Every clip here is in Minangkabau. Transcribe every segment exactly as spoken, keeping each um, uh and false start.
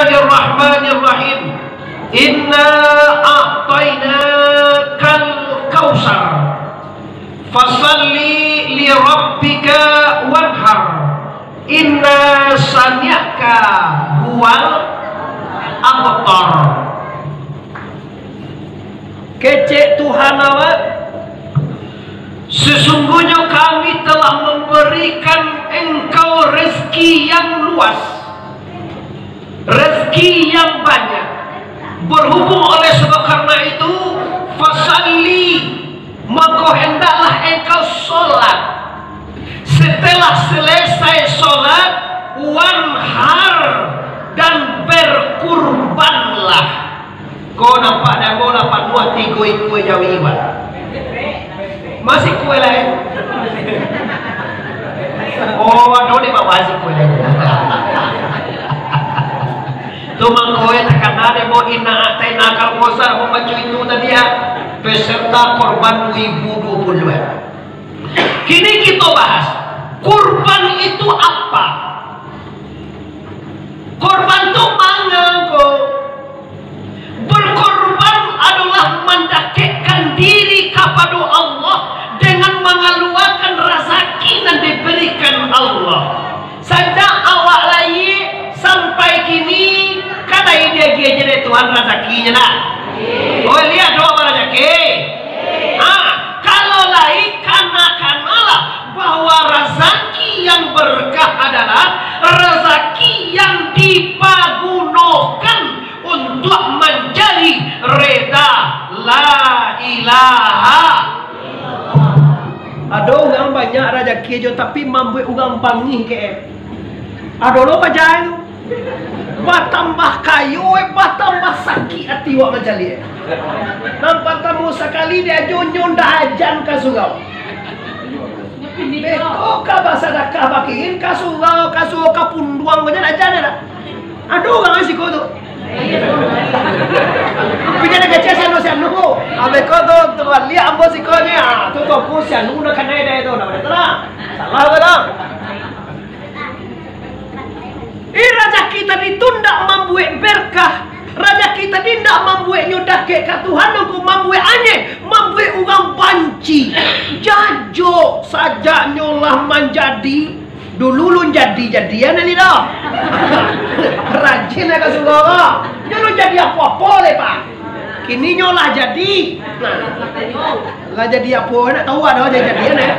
Bismillahirrahmanirrahim. Inna a'tainakal kautsar. Fasalli li rabbika wanhar. Inna syani'aka huwal abtar. Kecek Tuhan awak, sesungguhnya Kami telah memberikan engkau rezeki yang luas, rezeki yang banyak. Berhubung oleh sebab karena itu, fasalli, maka hendaklah engkau sholat. Setelah selesai sholat, wanhar, dan berkurbanlah. Ko nampak dek ambo lah panuah tigo ikua jawi, Pak. Masih kue lain? Oh, ado di bawah si kue lain. Tu mangko takana dek ambo inna a'tainakal kautsar, ambo baco itu tadi ya. Peserta korban dua ribu dua puluh dua. Kini kita bahas, kurban itu apa? Korban tu manga ko? Berkorban adalah mandakekkan diri kapado Allah dengan mangaluakan razaki nan diberikan Allah. Sajak awak lahia sampai kini, kan lai diagiah aja dek Tuhan razakinyo, nah. Oh, liek doh barazaki. Ah, kalau lai, kana-kanalah bahwa razaki yang berkah adalah razaki yang dipagunokan untuak manjadi reda la ilaha. Ado urang banyak razaki jo, tapi mambuek urang bangih ke. Ado lo paja tu. Batambah kayo, eh, batambah sakik ati wak mancaliak, eh. Nan partamo sakali diajonyo ndak ajan ka surau. Beko ka basadakah bakirin ka surau, ka surau ka punduang ko jan ajan dak? Ado urang siko tu. Tapi jan kecek sianu-sianu ko. Abeko tu, tu liek ambo siko ni, ah, tu toko sianu nak kanai dai tu, nak salah ko tu. Eh, razaki tadi tu ndak mambuek berkah. Razaki tadi ndak mambueknyo dakek ka Tuhan, nangko mambuek anyeh, mambuek urang banci. Jajo, sajaknyo lah manjadi, dulu lun jadi-jadian ni doh. Rajin ka surau ko. Nyo lun jadi apo-apo le, Pak. Kini nyo lah jadi. Nah. Lah jadi apo, nak tahu ado jadi-jadian, eh?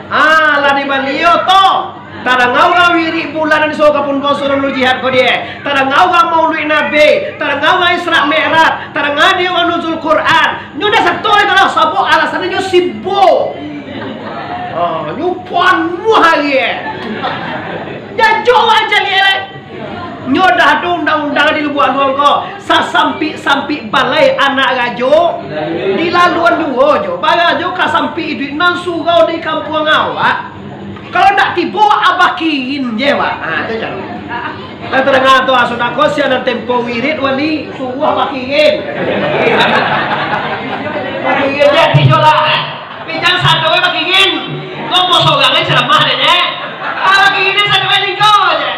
Ah, lah dibali oto. Tadanga urang wirik bulan di surau kapun kosong jihad ko die. Tadanga urang maulid Nabi. Tadanga urang Isra Mi'raj. Tadanga di urang nuzul Quran. Nyo dak sato itu lah, sabab alasannyo nyo sibuk. Ah, nyo panuah hari, eh. Jajo aja liek, eh. Nyo dah ado undang-undang di Lubuak Aluang ko, sasampik-sampik balai anak rajo, dilaluan juo jo. Barajo ka sampik iduik nan surau di kampuang awak. Kalau ndak tibo, abah kirin je, Pak. Ha, tu caro. Lah tadanga tu, ah, sudah ko sia nan tempo wirid wali, suruah abah kirin. Abah kirin je, tijo lah. Tapi jan sado bakirin. Ko ambo sorang ai ceramah dek nyo. Ah, bakirin sado ai lingko je.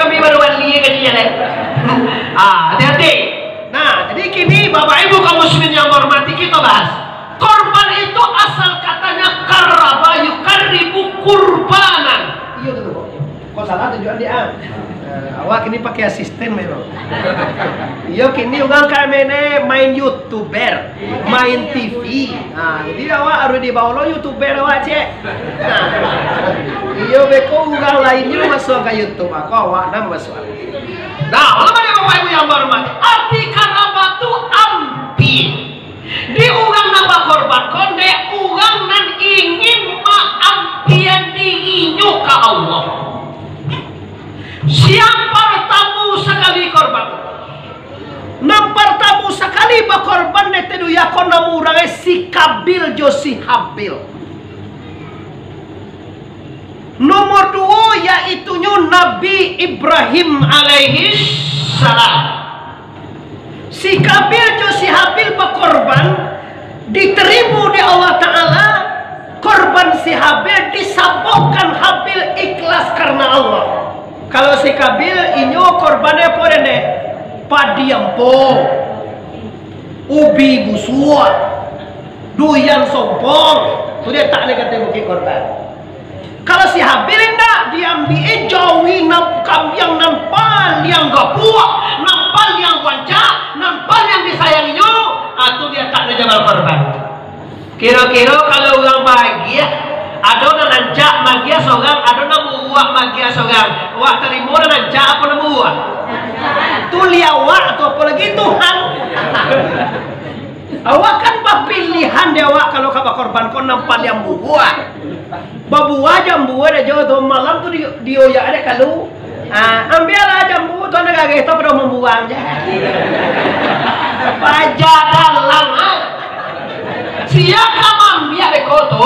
Kami baru wali ka dia dek. Ah, hati-hati. Nah, jadi kini Bapak Ibu kaum muslimin yang menghormati, kita bahas. Korban itu asal katanya karaba yukarribu kurbanan. Iyo tu, Pak. Kok salah tunjukan dia, ah. Eh, awak kini pakai asisten memang. Iyo, kini urang ka main, eh, main YouTuber, main T V. Nah, jadi awak harus dibawa lo YouTuber awak, cek. Nah, iyo, beko urang lain nyo masuk ka YouTube, mako awak nan masuk. Nah, ulama dan Bapak Ibu yang berhormati, arti karaba tu ampia. Di urang nan bakorban ko, dek urang nan ingin maampian dirinyo ka Allah. Sia partamo sakali korban? Nan partamo sakali bakorban dek tadu yako namo urang, eh, si Kabil jo si Habil. Nomor duo, yaitunyo Nabi Ibrahim alaihissalam. Si Kabil jo si Habil bakorban, diterimo dek Allah Ta'ala, korban si Habil disababkan Habil ikhlas karena Allah. Kalau si Kabil, inyo korban apo dek nyo? Padi ampo, ubi busuak, duyan sompong, tu diatak dek kato Bukik Korban. Kalau si Habil indak, diambiak jawi nan kambiang nan paliang gapuak, nan paliang rancak, nan paliang disayanginyo, ah, tu diatak dek Jabal Korban. Kiro-kiro kalau urang baagiah, ado nan rancak maagiah surang, ado nan buruak maagiah surang. Awak tarimo nan rancak apo nan buruak? Tu liau awak tu, apo lai Tuhan. Awak kan bapilihan dek awak kalau ka bakorban ko nan paliang buruak. Babuah jambu ado jo tu, malam tu di, dioyak dek kalu. Ah, ambiaklah jambu tu, anak gageh tu pado mambuang je. Paja dalam, ah. Sia ka maambiak beko tu?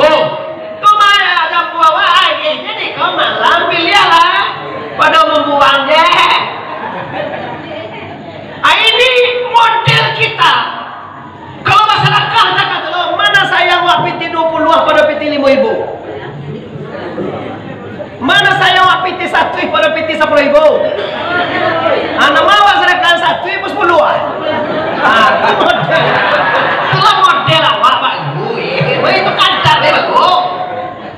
Tu mah jambu awak, ah, jadi ko malam piliahlah. Pado mambuang je. Ah, ini model kita. Kalau basadakah zakat lo, ma nan sayang awak pitih duo puluah pado pitih limo ribu? Ma nan sayang awak pitih satuih pado pitih sapuluah ribu? Ah, nan ma awak sadakah satuih pado sapuluah? Ah, tu model. Itulah model awak, Pak Guru, eh. Weh, itu kadar, eh, Pak Guru.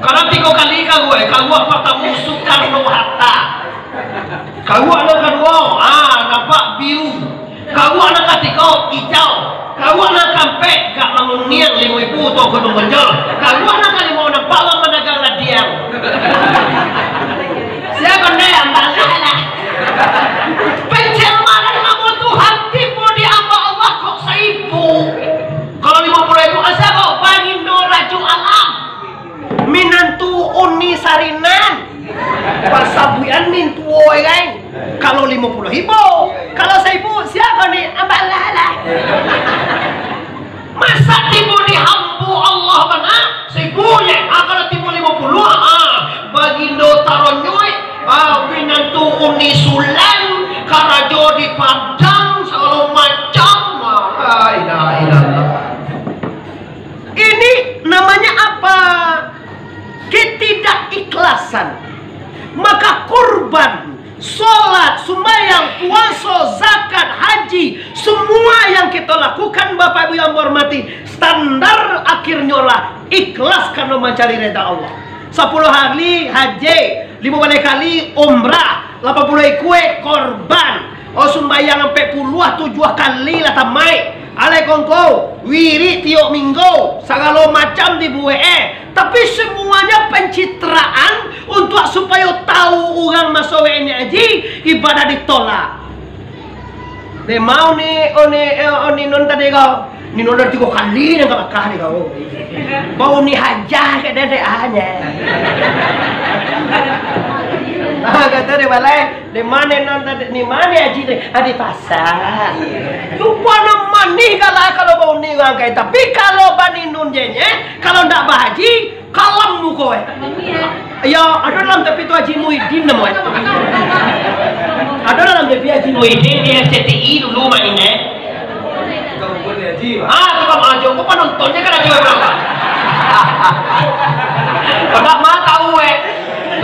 Kalau tigo kali karuak, eh, karuak partamo Soekarno Hatta. Karuak nan kaduo, ah, nampak biru. Karuak nan katigo, ijau. Karuak nan kaampek, gak manguniang limo ribu tu gunung gonjol. Karuak nan kalimo, nampak urang madagang radiang. Sia kondai, ambalah lah. Pencemaran nama Tuhan tibo di hamba Allah kok saibu. Kalau limo puluah ribu, asa kok Bagindo Rajo Alam. Minantu Uni Sarinan. Pasabuikan mintuo, kan? Kalau limo puluah ribu, kalau saibu, sia ko ni? Ambalah lah. Masa tibo di hamba Allah bana, saibu je. Ah, kalau tibo limo puluah, ah, Bagindo Taronyuik, ah, minantu Uni Sulan, karajo di Padang, sagalo macam. Ah, la ilaha illallah. Ini namanya apa? Ketidakikhlasan. Maka kurban, solat, sumbayang, puaso, zakat, haji, semua yang kita lakukan, Bapak Ibu yang berhormati, standar akhirnyo lah ikhlas karena mencari rida Allah. Sapuluah hari haji, limo baleh kali umrah, lapan puluah ikua korban. Oh, sumbayang ampek puluah tujuah kali lah tamaik. Alai kongko, wirik tiok minggu, sagalo macam dibuek, eh. Tapi semuanya pencitraan untuk supayo tahu urang maso wek ni haji, ibadah ditolak. Dek mau ni, oh ni, eh, oh ni non tadi kau. Ni non dari tigo kali dah ka Makkah ni kau. Bau ni hajah ke dedek hanya. Ah, kata dia balai, di mana non tadi, di mana haji ni? Ah, di pasar. Rupa nan manih kalau, kalau bau ni urang kai. Tapi kalau bani nun je nye, kalau ndak bahaji, kalam muko, eh. Iyo, ado dalam tapi tu Haji Muhyiddin namo, eh. Ado dalam tapi Haji Muhyiddin di R C T I dulu main, eh. Ah, tukang ajo, kok penontonnya kan ada berapa? Kau nak mah tahu, eh.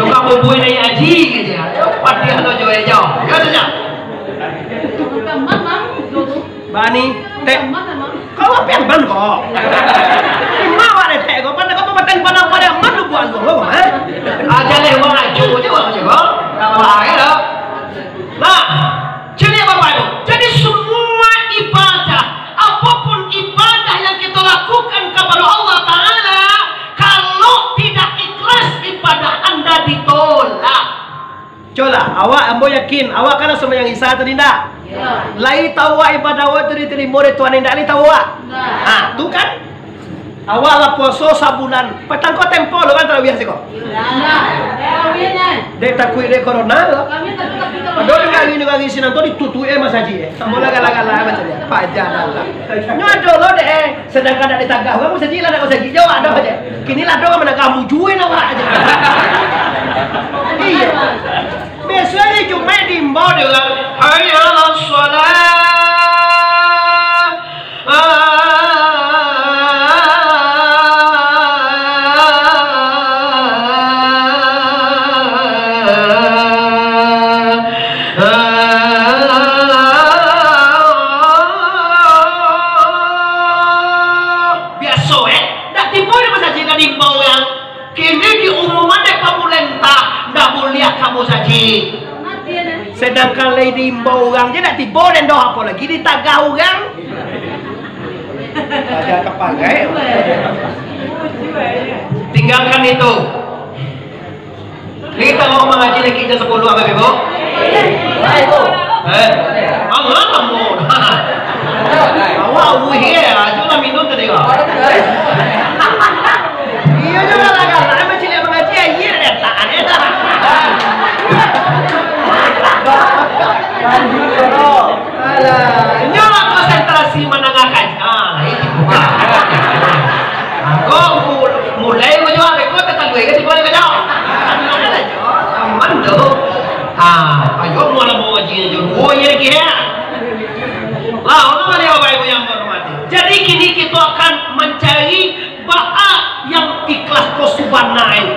Tukang bubui naik haji gitu ya. Padi ado jo, eh, jo. Ya, tu, ya. Bani, tek. Kau apo yang ban kau? Lima awak deh tek kau, pandai kau pamaten pandang pada man lu buat lu, ha? Aja leh wang ajo je wang ajo kau. Apa ya lo? Nah, jadi apa Bapak Ibu? Jadi semua ibadah, apapun ibadah yang kita lakukan kepada Allah Ta'ala, kalau tidak ikhlas, ibadah anda ditolak. Colah, awak, ambo yakin, awak kan lah sumbayang Isya tadi ndak? Iyo. Lai tahu awak ibadah awak tu ditarimo dek Tuhan, indak lai tahu awak? Indak. Ha, tu kan? Awak lah puaso sabulan. Patang ko tempo lo kan tarawih siko? Indak. Dek takuik dek corona lo. Kami takut, takut corona. Ado nagari-nagari sinan tu ditutuik, eh, masajik, eh. Sambo lah gala-gala masajik. Paja lah. Nyo ado lo dek, eh. Sadangkan dak ditagah urang masajik lah, dak masajik jauah ado aja. Kini lah ado urang managah, mujua awak aja. Iyo. Biaso hari Jumaik diimbau dek urang, "Hayya alas shalah." Sedangkan lai diimbau urang je dak tibo den doh, apolai ditagah urang. Aja kapagai. Tinggalkan itu. Ni kita mau mangaji lagi jam sapuluah, Bapak Ibu. Eh, angah kamu. Awak uih ya, aja lah minum tadi kau. Iya juga lah, kan? Lah, macam dia mangaji, iya, dia tak ada dah. Alah, inyo lah konsentrasi manangahkan. Ah, itu. Ah, kok mu-, mulai ko jua, beko tataluai ka tibo ka jauah. Aman tu. Ah, ayo, mau lah mau ngaji aja. Oh, iya, kira. Lah, orang ada Bapak Ibu yang hormati. Jadi, kini kita akan mencari baa yang ikhlas ko subana itu.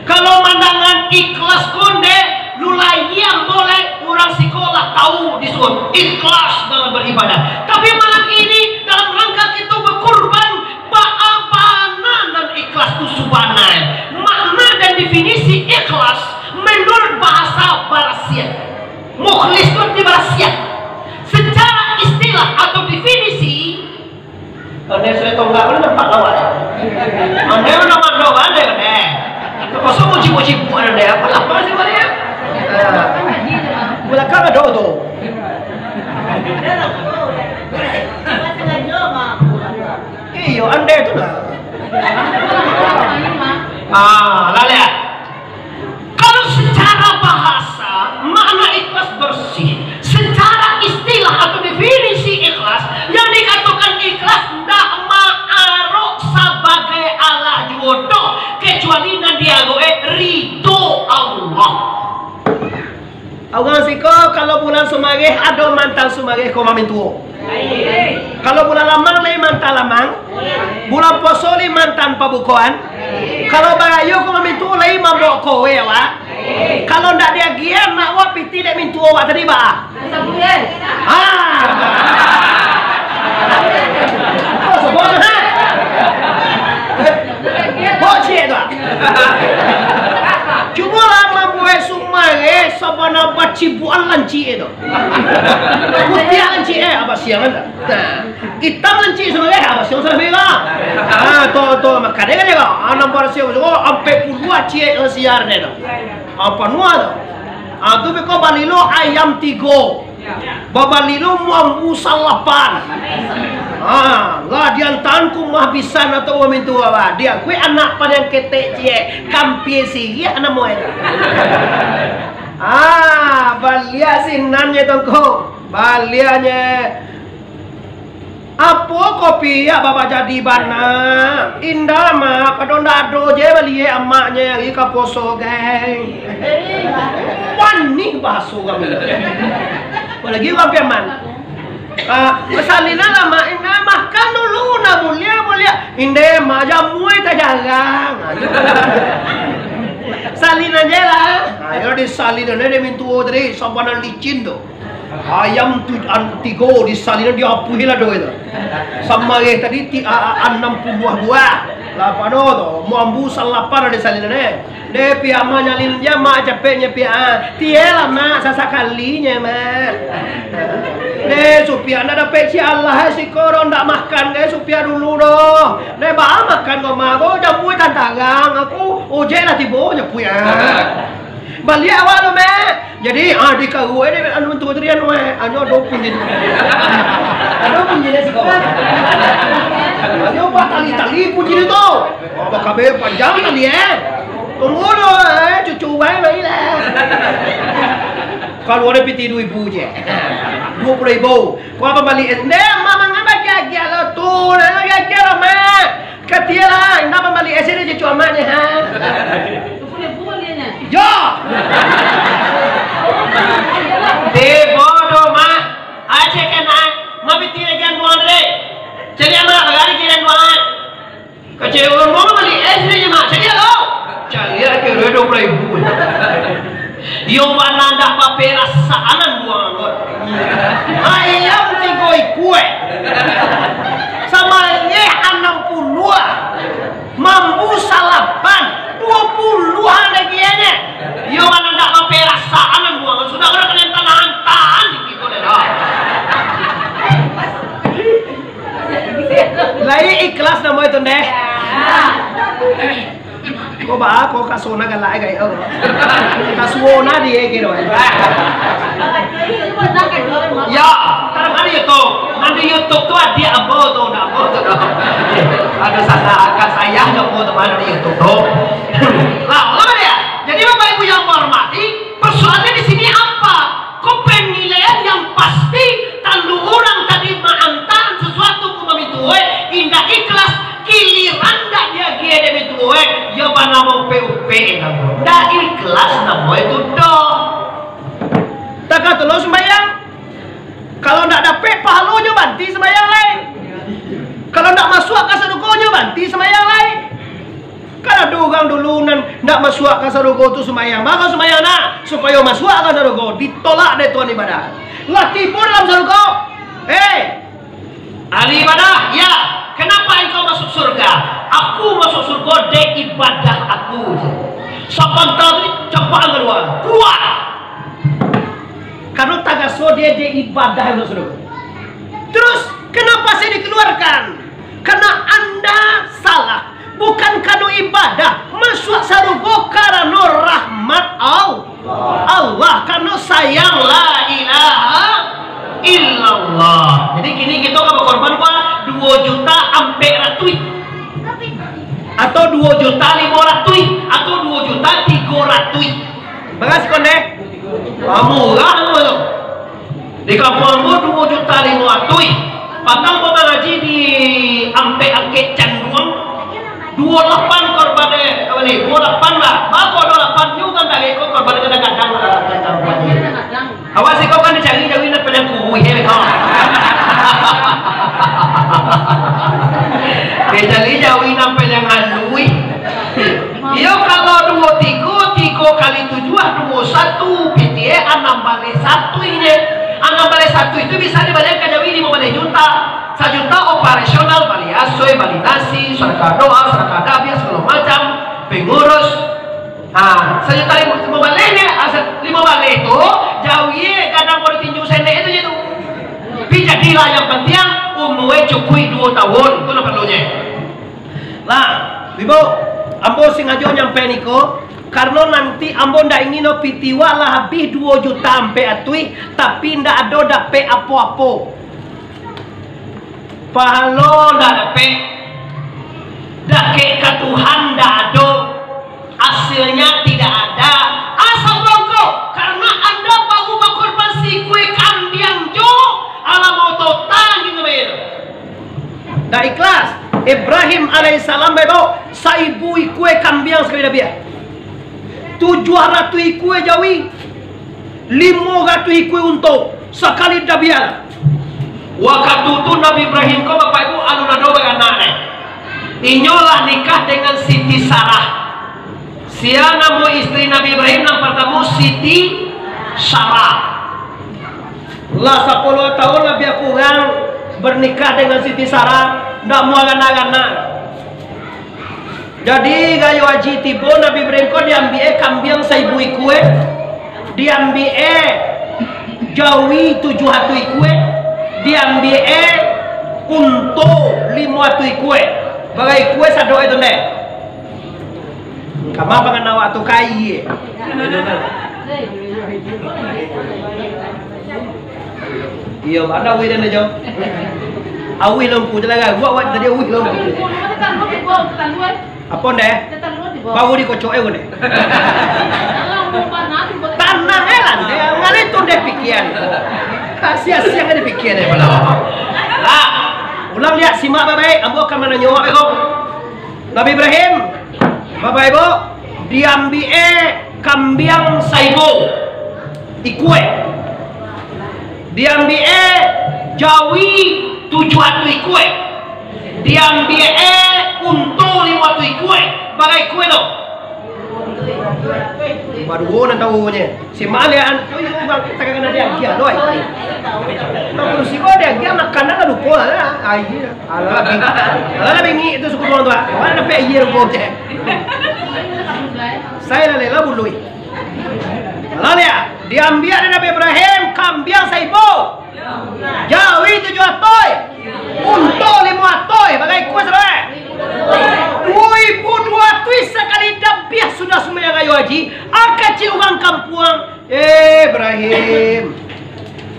Kalau mandangan ikhlas ko ndeh, lu layang boleh, urang siko lah tahu disuruh ikhlas dalam beribadah. Tapi malam ini, dalam rangka kita berkurban, baa bana nan ikhlas tu subana? Makna dan definisi ikhlas menurut bahasa barasiah. Mukhlis tu arti barasiah. Secara istilah atau definisi, Ondeh sudah tonggak, ondeh nampak lawan. Ondeh, ondeh nampak lawan, ondeh, ondeh. Terpaksa muji-muji buat ondeh. Apa lah, apa sih, Maria? Ah. Belakang ada tu. Iyo, ondeh tu lah. Ah, lah lihat. Kalau secara bahasa, makna ikhlas bersih. Secara istilah atau definisi ikhlas, yang dikatakan ikhlas ndak maarok sabagai alah juo doh, kecuali nan diarok-e ridho Allah. Urang siko, kalau bulan Sumareh, ado mantan Sumareh ko mamintuo. Kalau bulan Lamang, lai mantan Lamang. Bulan puaso, lai mantan pabukoan. Kalau barayo ko mamintuo, lai mambao kowe awak. Kalau ndak diagiah, nak awak pitih dek mintuo awak tadi, baa? Ah. Oh, sombong, ha? Bocek tu, ah. Cubolah mambuek Sumareh sabana bacibuan lancik tu. Putiah lancik, eh, abah siang kan? Nah, itam lancik Sumareh, abah siang salah bela. Ah, tu, tu, makanya kan dia, ah, nampak siang, oh, ampek puluah ciek siar dia tu. Ah, panuah tu. Ah, tu beko bali lo ayam tigo. Babali lo mambu salapan. Ah, lah diantaan ku mah bisan atau mamintuo, bah. Diakui anak paliang ketek ciek, kampia siriah namo e. Ah, baliak sinan nye tongko. Baliaknye. Apo ko piak baba jadi bana? Indak, Mak, pado ndak ado je baliak amaknye ari ka poso, geng. Wani bahaso kami. Apolai urang Piaman. Ah, salinan lah, Mak, indak, makan dulu, nah, buliah, buliah. Indak, Mak, jamu tajarang. Salinan je lah. Ayo disalinan dek mintuo tadi, sabana licin tu. Ayam tu an-, tigo disalinan diapuih lah doh itu. Samareh tadi ti-, a-, a-, anam puluah buah. Lah pado tu, mambu salapan ado salinan, eh. Deh, piak Mak nyalin je, Mak, capeknye, piak, ah. Tiyelah, Mak, sasakalinye, Mak. Deh, supiak ndak dapek si Allah, eh, siko doh ndak makan, deh, supiak dulu doh. Deh, baa makan ko, Mak, ko jamu tantarang, aku ojek lah tibo, nyapuik, ah. Baliak awak tu, Mak. Jadi, ah, di karuah ni, anu, tu tadi, anu, eh, anu, ado punji tu. Ado punji dia siko. Ado batali-tali punji dia tu. Oh, bakabe panjang tali, eh. Tunggu dulu, eh, cucu, eh, mai lah. Kalau ado pitih duo ribu je. Duo puluah ribu. Kau apa bali es? Nde, Mak, mangan bagi agiah lo tu. Nah, bagi agiah lo, Mak. Katialah, indak mambali es ni cucu amaknye, ha? Yo! Deh, bodoh, Mak. Aceh kena, mabiti lagi anduan, deh. Cari amak, lagi anduan. Kacau orang mau bali es ni, Mak. Cari lo. Cari lagi dua puluh ribu. Iyo, bana ndak baperasaan buang anggot. Ayam tigo ikua, samareh anam puluah, mambu salapan, duo puluah lagi nyo. Iyo, bana ndak baperas-, Saan buang, sudah urang kena tahan-tahan dikit boleh lah. Lai ikhlas namo itu, ndeh? Ko ba, ko ka sona galak gai, oh. Ka suona dia kiro. Ya, tarang di YouTube. Nan di YouTube tu adiak ambo tu, ndak ambo tu. Aduh, salah akal sayang ambo teman di YouTube tu. Lah, ulang dia. Jadi, Bapak Ibu yang kuhormati, persoalannya di sini apa? Ko penilaian yang pasti, kalau urang tadi maantaan sasuatu ka mamintuo, indak ikhlas, giliran ndak diagiah dek mintuo, yo banamo P U P namo. Ndak ikhlas namo itu doh. Takah tu lo sumbayang. Kalau ndak dapek pahalonyo, banti sumbayang lai. Kalau ndak masuak ka sarugonyo, banti sumbayang lai. Kan ado urang dulu nan ndak masuak ka sarugo tu sumbayang. Mako sumbayang nak, supayo masuak ka sarugo, ditolak dek Tuhan ibadah. Lah tibo dalam sarugo. Hei, ahli ibadah, ya, kenapa engkau masuk surga? Aku masuk surga dek ibadah aku. Sapanta tu campaan kalua. Kalua! Karano tagaso dia dek ibadah yang masuk surga. Terus, kenapa saya dikeluarkan? Karena anda salah. Bukan karano ibadah. Masuak sarugo karano rahmat Al-, Allah. Karano sayang la ilaha illallah. Jadi kini kita ka bakorban kua duo juta ampek ratuih. Atau duo juta limo ratuih. Atau duo juta tigo ratuih. Bara sikon deh? Ah, murah tu. Di kampuang ambo duo juta limo ratuih. Patang ambo mangaji di Ampek Angkek Canduang. Duo lapan korban, eh, apa ni? Duo lapan lah. Bako duo lapan nyo kan dari ko korban kadang-kadang lah. Awas iko kan dicari jawi nan paling kuruih, eh, kau. Dicari jawi nan paling aluih. Iyo, kalau duo tigo, tigo kali tujuah, duo satu, P T A anam baleh satu inyo. Anam baleh satu itu bisa dibalian ka jawi limo baleh juta. Sajuta operasional, bali asoy, bali nasi, sadakah doa, sadakah dabiah, sagalo macam, pengurus. Ha, sajuta limo, limo baleh nyo, asa-, limo baleh tu, jawi gadang baru tinju senek itu je tu. Tapi jadilah yang penting, umur cukuik duo tahun, tu lah perlunyo. Lah, Ibu, ambo sengajo nyampai niko, karano nanti ambo ndak ingin no piti wak lah habih duo juta ampek atuih, tapi ndak ado dapek apo-apo. Pahalo ndak dapek, dakek ka Tuhan ndak ado, hasilnya tidak ada. Asa bangko, karano anda baru bakorban sikue kambiang jo, alah mau total gitu, Bang. Ndak ikhlas. Ibrahim alaihissalam bae bao saibu ikue kambiang sakali dabiah. Tujuah ratuih ikue jawi, limo ratuih ikue unto sakali dabiah. Wakatu tu Nabi Ibrahim ko, Bapak Ibu, alun ado baranak, eh. Inyo lah nikah dengan Siti Sarah. Sia namo istri Nabi Ibrahim nan partamo? Siti Sarah. Lah sapuluah tahun labiah kurang bernikah dengan Siti Sarah, ndak muah anak-anak. Jadi, rayo haji tibo, Nabi Ibrahim ko diambiak kambiang saibu ikue, diambiak jawi tujuah ratuih ikue, diambiak unto limo ratuih ikue. Bara ikue sadonyo tu, ndeh? Kama pangan awak tu kai. Iyo, ada awih dan aja. Awih lampu je lah, kan? Buat awak tadi awih lampu. Apa, ndeh? Baru dikocok, eh, ndeh. Tanang, eh, lah, ndeh. Ngalih tu, ndeh, pikiran. Sia-sia, ndeh, pikiran, eh, malam. Lah, ulang lihat, simak baik-baik. Ambo akan mananyo awak, eh, kok. Nabi Ibrahim, Bapak Ibu, diambiak kambiang saibu ikue, diambiak jawi tujuah ratuih ikue, diambiak unto limo ratuih ikue, bara ikue tu? Baduo nan tahu nyo. Si Malian, tu yang bang, kita kena diagiah, doi. Nah, kalau si kau diagiah, makanan lah lupa lah. Ai, alah, bing-, alah, bingik itu suku tuan tu, ah. Mana dapat air kau je? Saya lah lela bului. Lah liek, diambiak dek Nabi Ibrahim kambiang saibu, jawi tujuah atoi, unto limo atoi, bara ikua sadoe? Duo ribu duo ratuih sakali dabiah sudah sumbayang rayo haji, a kecek urang kampuang, "Eh, Ibrahim,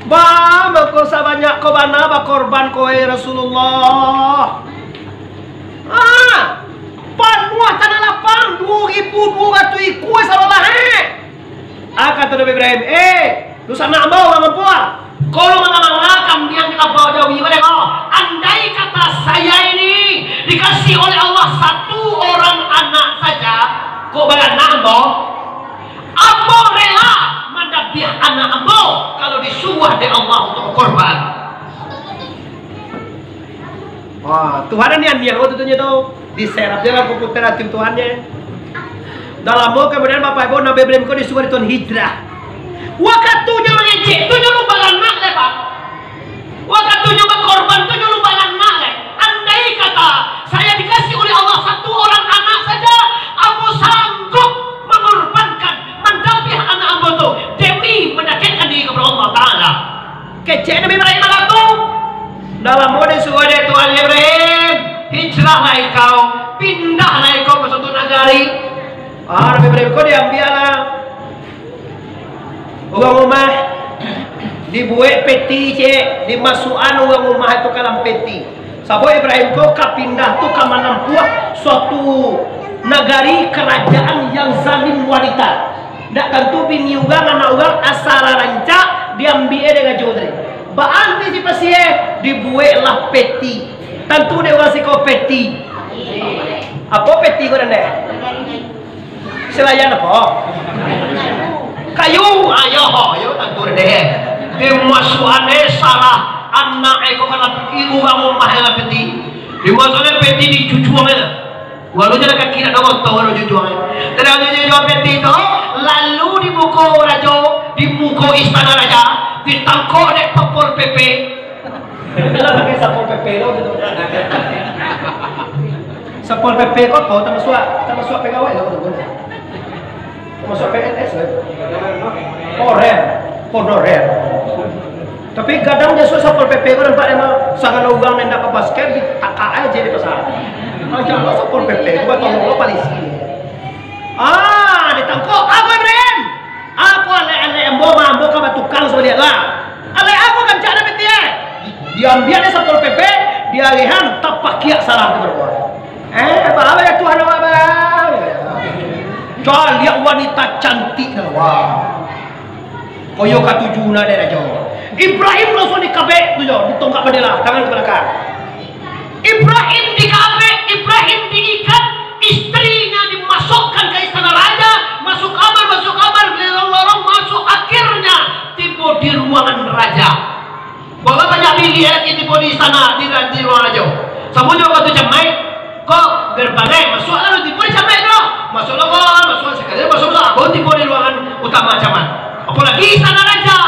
ba mangko sabanyak ko bana bakorban ko, eh, Rasulullah?" Ah, panuah tanah lapang, duo ribu duo ratuih ikua sadolah, eh. Ah, kato Nabi Ibrahim, "Eh, dunsanak ambo urang kampuang, kalau manga-manga kambiang di tampau jawi ko, andai kata saya ini dikasih oleh Allah satu orang anak saja, kok baranak ambo, ambo rela mandabiah anak ambo kalau disuruah dek Allah untuk korban." Wah, Tuhan ni aniang waktu tu nyo tu. Diserap je lah komputer hati Tuhan nyo. Dah lamo kemudian Bapak Ibu, Nabi Ibrahim ko disuruah dek Tuhan hijrah. Wakatu nyo mangecek tu nyo lumba lanak deh, Pak. Wakatu nyo bakorban tu nyo lumba lanak deh. Andai kata saya dikasih oleh Allah satu orang anak saja, ambo sanggup mangorbankan, mandabiah anak ambo tu demi mandakekkan diri kepada Allah Ta'ala. Kecek Nabi Ibrahim baitu. Dah lamo disuruah dek Tuhan, "Ibrahim, hijrahlah ikau, pindahlah ikau ka suatu nagari." Ah, Nabi Ibrahim ko diambiaklah urang rumah, dibuek peti, cek, dimasuakan urang rumah itu ka dalam peti. Sabab Ibrahim ko ka pindah tu ka manampuah suatu nagari karajaan yang zalim wanita. Ndak tantu bini urang, anak urang, asa lah rancak, diambiak dek rajo tadi. Baa antisipasi e, dibueklah peti. Tantu dek urang siko peti. Apo peti ko nan dek? Selayan apo? Kayu. Ayo, ayo, tantu dek. Dimasuakan e salah anak e ko ka dalam urang rumah e dalam peti. Dimasuakan e peti dijujuang e. Walau jalan kaki nak dorong tau, walau jujuang. Tadanga jujuang peti tu, lalu di muko rajo, di muko istana raja, ditangkok dek Satpol P P. Bilang pakai Satpol P P lo gitu. Satpol P P ko, ko tamasuak, tamasuak pegawai lo gitu. Masuk P N S lah. Honorer, honorer. Tapi kadang biaso Satpol P P ko nampak emang sagalo urang nan indak babasket ditakak aja di pasar. Macam apa Satpol P P ko batolong lo polisi. Ah, ditangkok. Apo, Ibrahim? Apo alek-alek ambo, ambo ka batukang sabaliak lah. Alek apo kancak dah peti e? Diambiak dek Satpol P P, diarehan tapakiak salah tu baru. Eh, baa, baa, Tuhan awak, baa. Caliak wanita cantik tu, wah. Koyo katuju nak dek rajo. Ibrahim langsung dikabek tu jo, ditonggak bendera, tangan ka balakang. Ibrahim dikabek, Ibrahim diikat, istrinya dimasukkan ke istana raja, masuk kamar, masuk kamar, lorong-lorong, masuk, akhirnya tibo di ruangan raja. Baa banyak bilik lagi tibo di istana, di, di ruangan rajo. Samo jo wakatu jamaik, kok gerbang e, masuaklah tibo di jamaik tu. Masuaklah, masuak sakali, masuaklah, baru tibo di ruangan utama jamaik. Apolagi istana raja.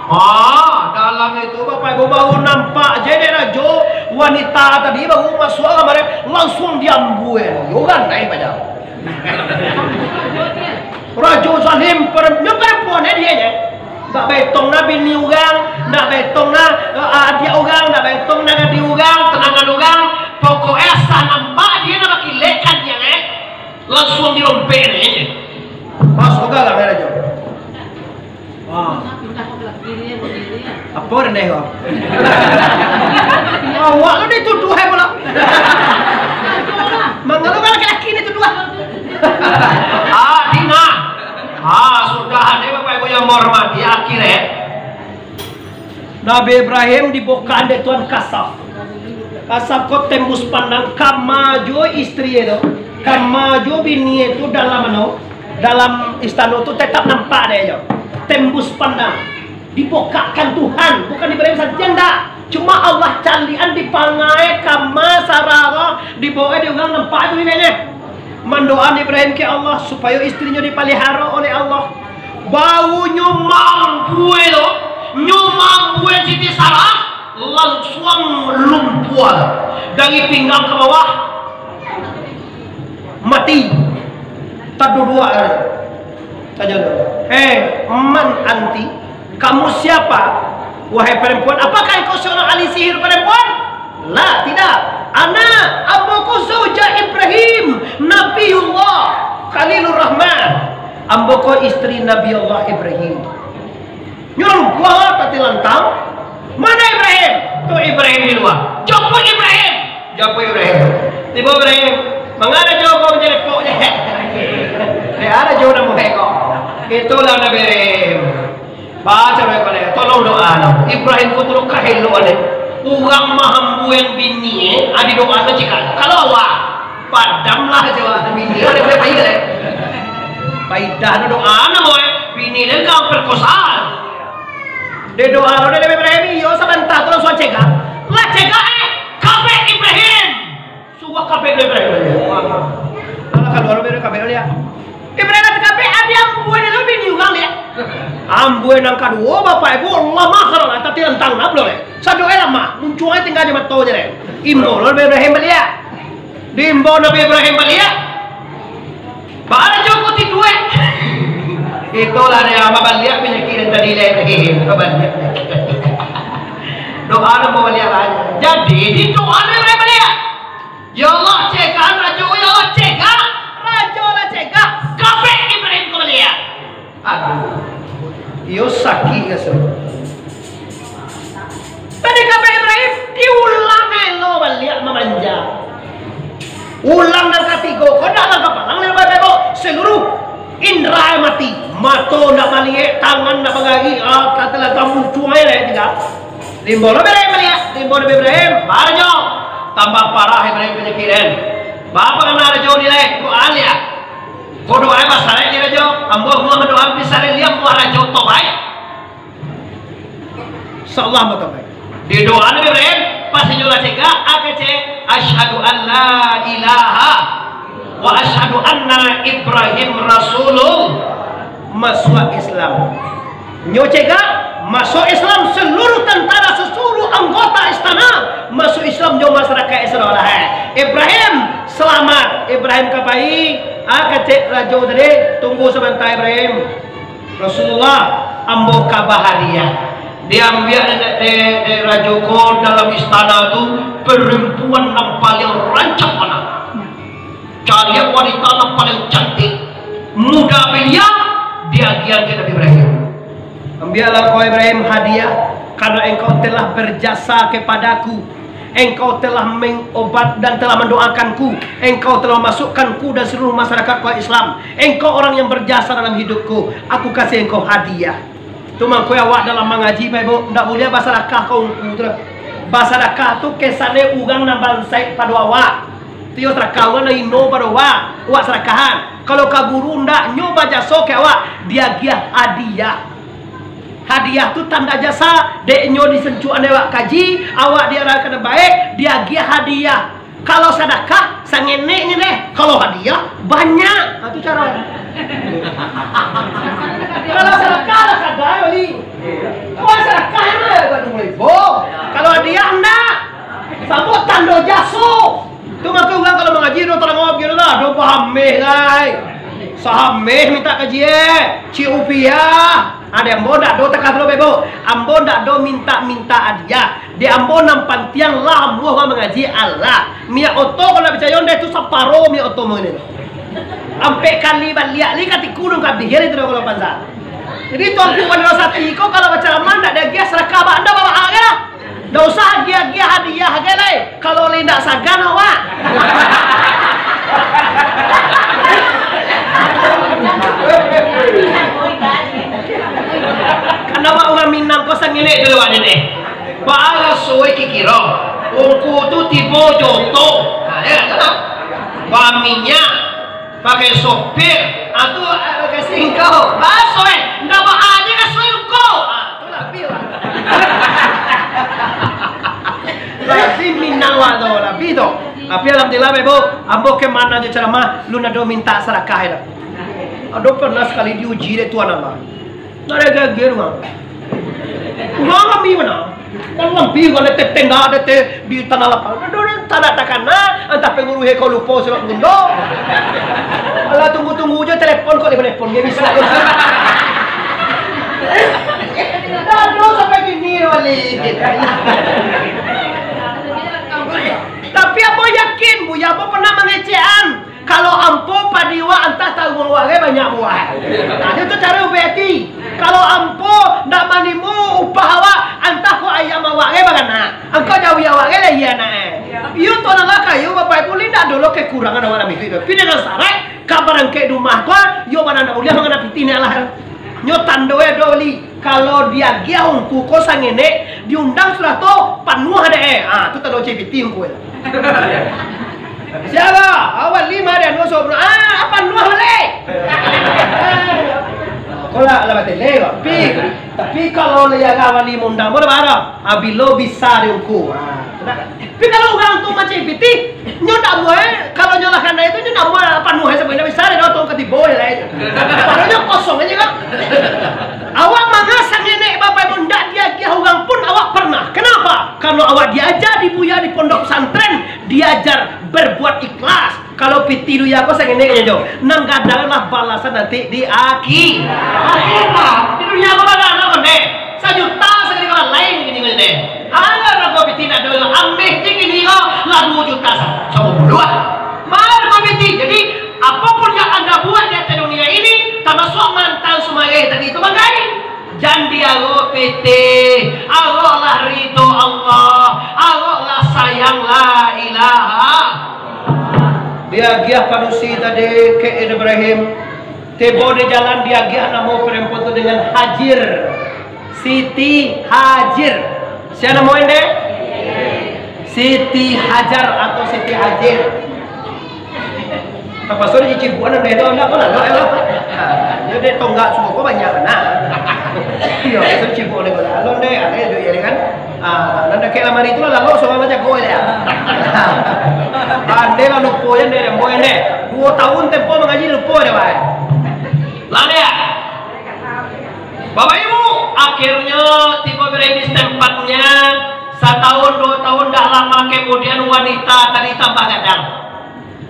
Ah, dalam itu Bapak Ibu baru nampak je dek rajo, wanita tadi baru masuak kamari, langsung diambuan. Yo kan, naik baja. Rajo zalim, per-, nyo parampuan e dia je. Ndak baetong na bini urang, ndak baetong na, eh, adiak urang, ndak baetong na gadih urang, tunangan urang. Pokok e asa nampak dia na bakilekan dia, eh. Langsung dirompek ni. Pas oga lah, rajo. Wah. Apo reneh ko? Awak lo dituduah e pulo. Mangalo kan laki-laki dituduah? Ah, Dina. Ah, sudah deh, Bapak Ibu yang menghormati, akhir e. Nabi Ibrahim dibukakan dek Tuhan kasaf. Kasaf ko tembus pandang, kama jo istri e tu, kama jo bini e tu dalam anu, dalam istana tu tetap nampak dek e jo. Tembus pandang. Dibukakkan Tuhan, bukan Ibrahim santiang, ndak. Cuma Allah caliakan di pangai kama sararo dibawa di urang nampak tu nilainya. Mandoakan Ibrahim ke Allah supayo istrinyo dipaliharo oleh Allah. Baru nyo mambue tu, nyo mambue Siti Sarah, lansuang lumpua dari pinggang ka bawah, mati. Taduduak. Tanya dulu. "Hei, man anti? Kamu siapa, wahai perempuan? Apakah engkau seorang ahli sihir perempuan?" "La, tidak. Ana, ambo ko zauja Ibrahim, Nabiullah, Khalilur Rahman. Ambo ko istri Nabi Allah Ibrahim." Nyo lumpuah lah, tatilantang. "Mana Ibrahim?" "Tu Ibrahim di lua." "Japuik Ibrahim." Japuik Ibrahim. Tibo Ibrahim. "Manga Rajo ko manjalepok je?" "Dek a Rajo namo ko." Itulah Nabi Ibrahim. Baco dek ko, tolong doa lah. Ibrahim ko turun ka elok dek. Urang mahambuan bini, eh, adi doa tu cik. Kalau awak, padam lah je awak bini. Ada boleh baik dek. Paidah tu doa namo, eh. Bini dia kau perkosa. Dia doa tu dia lebih berani. Yo, sabanta tu langsung cegak. Lah cegak, eh. Kabek Ibrahim. Suah kabek dek Ibrahim. Alah, kaluar dek kabek dek. Ibrahim lah kabek, adi ambuan lo bini urang dek. Ambuan nan kaduo, bapak ibu, Allah mahal lah, tapi rentang lah pulo dek. Sadoe lah mah, muncuang tingga jo mato je dek. Imbo lo dek Ibrahim baliak. Diimbo Nabi Ibrahim baliak. Baa Rajo ko tidua. Itulah dia, babaliak panyakik nan tadi dek Ibrahim, babaliak panyakik. Doa nan babaliak lah. Jadi, di doa Nabi Ibrahim baliak. "Ya Allah, cegak Rajo, ya Allah, cegak." Rajo lah cegak, kabek Ibrahim ko baliak. Aduh, iyo sakik raso. Tadi kabek Ibrahim, diulang elo baliak mamanja. Ulang nan katigo, ko ndak lah kapalang, lah bae-bae, seluruh indra mati. Mato ndak maliek, tangan ndak bagari, ah, kata lah kamu cuai lah tinggal. Diimbo Nabi Ibrahim baliak, diimbo Nabi Ibrahim, "Baa Rajo, tambah parah Ibrahim panyakik den. Baa pangana Rajo ni lai, ko alia. Ko doa basarai ni Rajo, ambo amuah mandoa basarai liam buah Rajo tobaik." Insyaallah ambo tobaik. Di doa Nabi Ibrahim, pas inyo lah cegak, a kecek, "Asyhadu an la ilaha wa asyhadu anna Ibrahim Rasulullah." Masuak Islam. Nyo cegak, masuak Islam seluruh tentara, seluruh anggota istana. Masuak Islam jo masyarakat Islam lah, eh. "Ibrahim, selamat." Ibrahim ka pai, a kecek Rajo tadi, "Tunggu sabanta, Ibrahim. Rasulullah, ambo ka bahadiah." Diambiak dek, dek, dek Rajo ko dalam istana tu, perempuan nan paling rancak bana. Caliak wanita nan paling cantik, muda belia, diagiah dek Nabi Ibrahim. "Ambiaklah kau Ibrahim hadiah, karena engkau telah berjasa kepadaku. Engkau telah mengobat dan telah mendoakanku. Engkau telah memasukkanku dan seluruh masyarakat ku Islam. Engkau orang yang berjasa dalam hidupku. Aku kasih engkau hadiah." Tu mangko awak dalam mangaji, Bapak Ibu, ndak buliah basadakah ka ungku tu lah. Basadakah tu kesane urang nan bansaik pado awak. Tu yo sadakah urang nan hino pado awak, awak sadakahan. Kalau ka guru ndak, nyo bajaso ka awak, diagiah hadiah. Hadiah tu tanda jasa, dek nyo disencuakan dek awak kaji, awak diarahkan baik, diagiah hadiah. Kalau sadakah, sangenek nyo deh. Kalau hadiah, banyak. Ha, tu caro. Kalau sadakah, lah sadai, Wali. Kalau sadakah, lah, dua ribu. Kalau hadiah, ndak. Samo tando jaso. Tu mako urang kalau mangaji, do tarang awak bagini lah. Do bahameh, lai. Sahameh minta kaji, eh. Ciek upiah. Ade ambo ndak do takah tu, Bebo. Ambo ndak do minta-minta hadiah. Di ambo nan pantiang lah amuah urang mangaji, alah. Minyak oto kalau picayo ndeh tu saparo minyak oto mangini tu. Ampek kali baliak li ka tiku nang kabih kali tu kalau pansa. Jadi Tuanku Bandaro Sati ko kalau bacaramah ndak diagiah sadakah ba-, ndak babahak agiah lah. Ndak usah agiah-agiah hadiah agiah lai. Kalau lai ndak sagan awak. Kanapa urang Minang ko sangilik tu awak ni? Baa raso kikiro, ungku tu tibo jo oto. Ha, ya, kan? Baminyak, pakai sopir, ha, tu, ah, kasih engkau. Baso, eh, ndak baa je raso ungku. Ha, tu lah, pi lah. Tapi Minang wak tu, tapi tu. Tapi alhamdulillah, Bebo, ambo kemana je ceramah, lu nado minta sadakah, ya. Ado pernah sekali diuji dek Tuhan Allah. Ndak ado gagiah urang. Urang kami mana? Malam pi kalau teteh ndak ada teh di tanah lapang. Aduh, aduh, tak ada takana, antah pengurus ko lupo surat gundo. Alah, tunggu-tunggu je telepon kok, dia telepon, dia bisa. Aduh, sampai kini, wali. Tapi ambo yakin, Buya, ambo pernah mangecekan. Kalau ampo padi awak antah taruang awak gai banyak buah. Nah, itu tu caro ubeti. Kalau ampo ndak manimo upah awak, antah ko ayam awak gai baranak. Angkau jauhi awak gai lah iya nak, eh. Iyo tu adalah kayo, Bapak Ibu, li ndak dolo kekurangan awak dalam iduik tu. Tapi dengan syarat, ka barangkek di rumah tu, iyo bana ndak buliah mangana pitih ni alah. Nyo tando e do li. Kalau diagiah ungku ko sangenek, diundang sudah tu, panuah dek e. Ah, tu tando cai pitih ungku e. Siapa? Awak lima dek anu sobro. Ah, panuah balik. Ko lah, lah batele ko. Tapi, tapi kalau lai agak wali mundang, boleh barang. Ah, bilo bisa di ungku. Ah, tu dah. Tapi kalau urang tu macam pitih, nyo ndak amuah, eh. Kalau nyo lah kanai tu, nyo ndak amuah panuah, eh, sampai ndak bisa, eh, dah tong katibo je lah, eh. Padahal nyo kosong aja, kan. Awak manga sangenek Bapak Ibu, ndak diagiah urang pun awak pernah. Kenapa? Karena awak diajar di buya di pondok pesantren, diajar berbuat ikhlas. Kalau pitih dunia ko sangenek nyo, nan gadang lah balasan nanti di akhi-, akhirat. Di dunia ko baganak ko, ndeh. Sajuta sakali ko lain kini ko, ndeh. Alah, ko pitih nak dulu, ameh je kini ko, lah duo juta sa-, sapuluah. Malah ko pitih. Jadi, apapun yang Anda buat di atas dunia ini, tamasuak mantan sumagai tadi tu, bangkai. Jan diarok pitih, aroklah ridho Allah, aroklah sayang, la ilaha. Diagiah padusi tadi ka Ibrahim, tibo di jalan diagiah namo perempuan tu dengan Hajir, Siti Hajir. Sia namo ndeh? Siti Hajar atau Siti Hajir. Tapaso dek cicibuan, ado tu, ndak apo lah, ndak apo lah. Ha, yo, dek tonggak suko ko banyak bana. Iyo, tapaso cicibuan dek bana. Alun dek, ado yo, iyo kan. Ah, nan dakek lamari tu lah, lalu surang lah jago je. Pandai lah lupo je, dek, dek, boy, dek. Duo tahun tempo mangaji, lupo je, boy. Lah, dek. Bapak Ibu, akhirnyo tibo Ibrahim di tempatnya. Satahun, duo tahun, dak lama kemudian wanita tadi tambah gadang.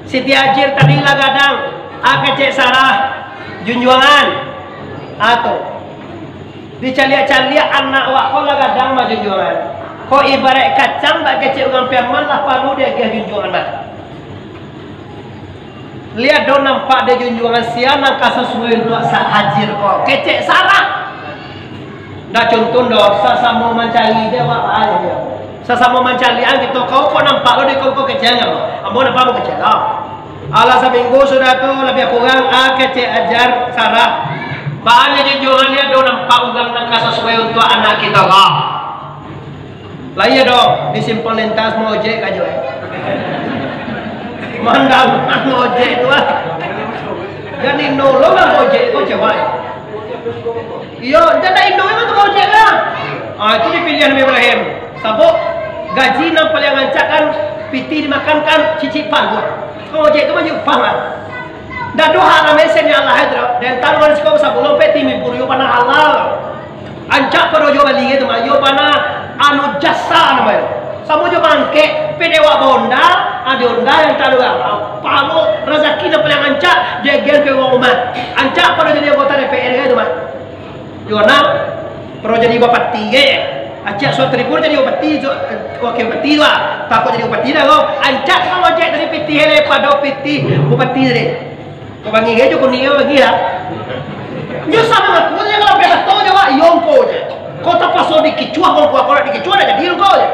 Siti Hajir tadi lah gadang, ah, kecek Sarah, junjuangan. Ah, tu. Dicaliak-caliak anak wak ko lah gadang mah junjuangan. Ko ibarat kacang bak kecek urang Piaman lah paralu diagiah junjuangan mah. Liek do nampak dek junjuangan sia nan ka sasuai untuak Sa-, Hajir ko. Kecek Sarah. Ndak cuntun doh, sasamo mancari je awak bae je. Sasamo mancalian kito, kau kok nampak lo di kau, kau kecek nyo. Ambo nampak ambo kecek lo. Alah saminggu sudah tu, labiah kurang, ah, kecek Hajar, Sarah. Baa nyo junjuangan ni ado nampak urang nan ka sasuai untuak anak kito ko. Lah iyo doh, di simpang lintas maojek ajo, eh. Mandang maojek tu, ah. Jadi nolong lah maojek tu, cewek. Iyo, jadi indu memang tu maojek lah. Ah, itu dipilih Nabi Ibrahim. Sabab gaji nan paling rancak kan, pitih dimakan kan, cicipan tu. Maojek tu mah upah lah. Dak doh haram esen ya Allah itu. Dan taruh di siko sabulan pe timi puru yo bana halal. Ancak pado jo bali gitu mah, yo bana anu jasa namonyo. Samo jo mangkek, pe dewa bonda, ado onda yang taruh. Palo rezeki nan paling ancak, jeger ke rumah. Ancak pado jadi anggota D P R gitu mah. Yo nak, pado jadi bupati ge. Ancak suatu ribu jadi bupati, su-, wakil bupati tu lah. Takut jadi bupati dah lo. Ancak kalau ojek dari pitih le pado pitih bupati tadi. Kau bagi gaji kau ni kau bagi lah. Nyo samo aku je kalau biasa tahu je, wak, iyo engkau je. Kau terpaksa dikicuah, kau kuat, kau nak dikicuah, dah jadi engkau je.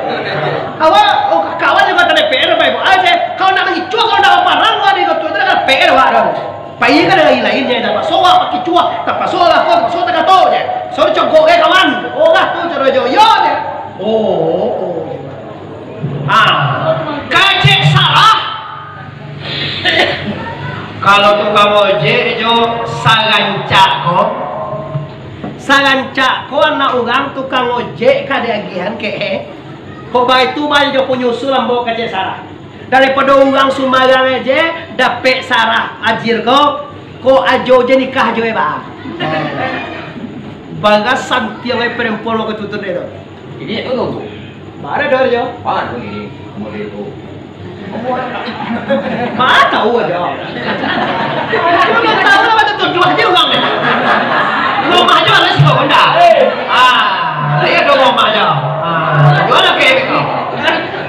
Awak, oh, kawan juga tak D P R, baik-baik aja. Kau nak dikicuah, kau nak parang, kau di kau tu, dah P R, wak, dah. Pai ka dari lain je, terpaksa wak pakicuah, terpaksa lah, kau terpaksa tak kata je. So, cogok ke kawan. Oh, lah tu cara jo, yo je. Oh, oh, oh, je. Ah, kecek Sarah. Kalau tukang ojek jo sarancak ko, sarancak ko anak urang tukang ojek ka diagiahan ke, eh? Kok baitu bae jo panyusul ambo kecek Sarah. Daripado urang sumbarang aje dapek Sarah Hajir ko, ko ajo je nikah jo e ba. Bagas santiang ai perempuan wakatu tu deh tu. Ini itu tu. Mana ada aja? Mana tu ini? Model tu. Mana tahu aja? Mana tahu lah, macam tu dua aja orang ni. Rumah aja lah, sih, Honda. Ah, iya dong, rumah aja. Ah, gimana kayak gitu?